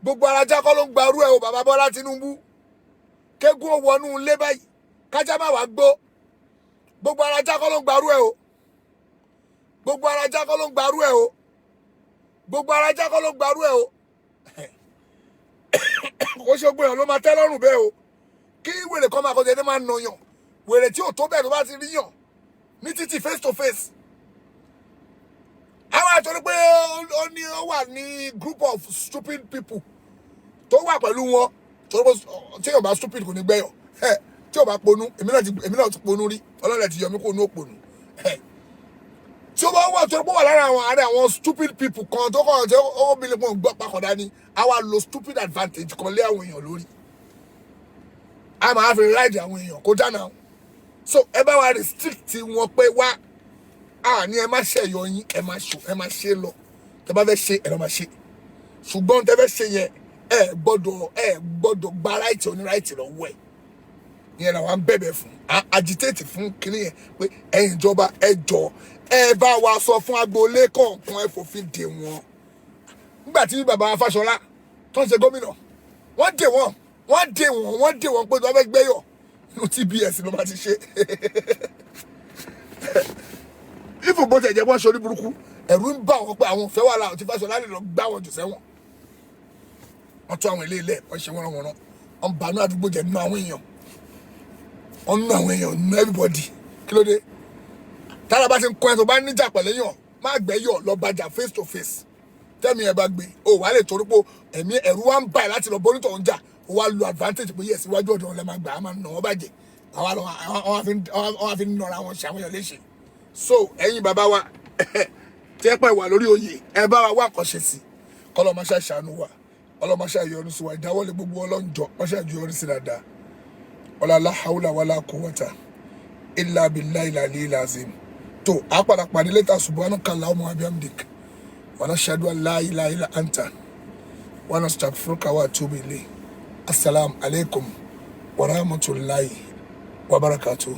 Gbogbo arajá kọ́ ló ń gbarú ẹ̀ o. Bàbá Bọ́lá Tinubu, kégun ó wọnú ilé báyìí, kájá má wàá gbó. Gbogbo arajá kọ́ ló ń gbarú ẹ̀ o. Gbogbo arajá kọ́ ló ń gbarú ẹ̀ o. Gbogbo arajá kọ́ ló ń gbarú ẹ̀ o. Kò ṣe gbogbo èèyàn ló máa tẹ́ lọ́rùn bẹ́ẹ̀ o. Kí wèrè kan máa kọjá ẹni máa nàyàn, wèrè tí ò tó bẹ́ẹ̀ tó bá ti rí yàn ní títì face to face, àwọn àtọ́rí pé ó ní ó wà ní group of stupid people tó wà pẹ̀lú wọn, torí pé tí yóò bá stupid kò ní gbẹ́yọ̀. Tí yóò bá ponú, èmi náà ti ponú rí, Ọlọ́run ti yọ mí kó ní òpònú. Tí ó bá wà torí pé ó wà lára àwọn àárẹ̀ àwọn stupid people kan tó kàn tí ó bí lè pọ̀ gbọ́ papọ̀dá ni, a wá lo stupid advantage kan lé àwọn èèyàn lórí, a máa fi ride àwọn èèyàn kó dáná. So ẹ bá wa restrict wọn pé wá a ní ẹ má ṣe ẹ̀yọ yín, ẹ má ṣo, ẹ má ṣe lọ. Tẹ bá fẹ́ ṣe, ẹ lọ máa ṣe, ṣùgbọ́n tẹ fẹ́ ṣe yẹn, ẹ gbọ́dọ̀ gba right oní right lọ́wọ́ ẹ̀. Ìyẹn làwọn ń bẹ̀bẹ̀ fún, à agitate fún kínní yẹn pé ẹ̀yin ìjọba, ẹ jọ, ẹ bá wa sọ fún agboolé kọ̀ọ̀kan, ẹ fòfin dè wọ́n. Nígbà tí bàbá Fáṣọlá tó ń ṣe gómìnà, wọ́n dè wọ́n, wọ́n dè wọ́n, wọ́n dè wọ́n pé tó bá fẹ́ gbẹ́yọ̀, inú TBS ló máa ti ṣe. Ifo bó tẹ̀ jẹ́ wọ́n ṣe orí burúkú, ẹ̀rù ń bà wọ́n pé àwọn òfẹ́ wàhálà tí Fáṣọlá lè lọ gbá wọn jù sẹ́wọ̀n. Wọ́n tún àwọn ilé ilẹ̀ wọ́n ṣe wọ́n wọ́n wọ́n banú àdúgbò jẹ́ nínú àwọn èèyàn, wọ́n nínú àwọn èèyàn, nínú everybody. Kí ló dé? Tára bá ti ń kọ́ ẹ, tó bá níjà pẹ̀lẹ́ yàn, má gbẹ́yọ̀ lọ bàjà face to face. Tẹ́mi ẹ bá gbé o, wà á lè torí pé ẹ̀mí ẹ̀rú wa ń bà ẹ́ láti lọ bónítọ̀ ń jà, o wá lo advantage pé yes, iwájú ọ̀dọ̀ wọn lẹ máa gbà á, máa nà wọ́n bàjẹ́. Àwa lọ, àwọn fi ń nọra wọn, ṣe àwọn èèyàn léṣe. So ẹ̀yin bàbá wa tí ẹ pẹ́ wà lórí oyè, ẹ bá wa wá àkànṣe sí. Kọ́lọ́ máa ṣàṣàánú wa, ọlọ́mọ ṣe àyọrù sí wa. Ìdáwọ́lé gbogbo ọlọ́njọ́ máa ṣe àyọrù sí dáadáa. Ọlá la hawla wala quwwata illa billahi al-aliyyil azim. Tó a padà pàdé later. Subhanaka allahumma wa bihamdik, wa nashhadu an la ilaha illa anta, wa nastaghfiruka wa atubu ilayk. Assalamu alaikum wa rahmatullahi wa barakatuh.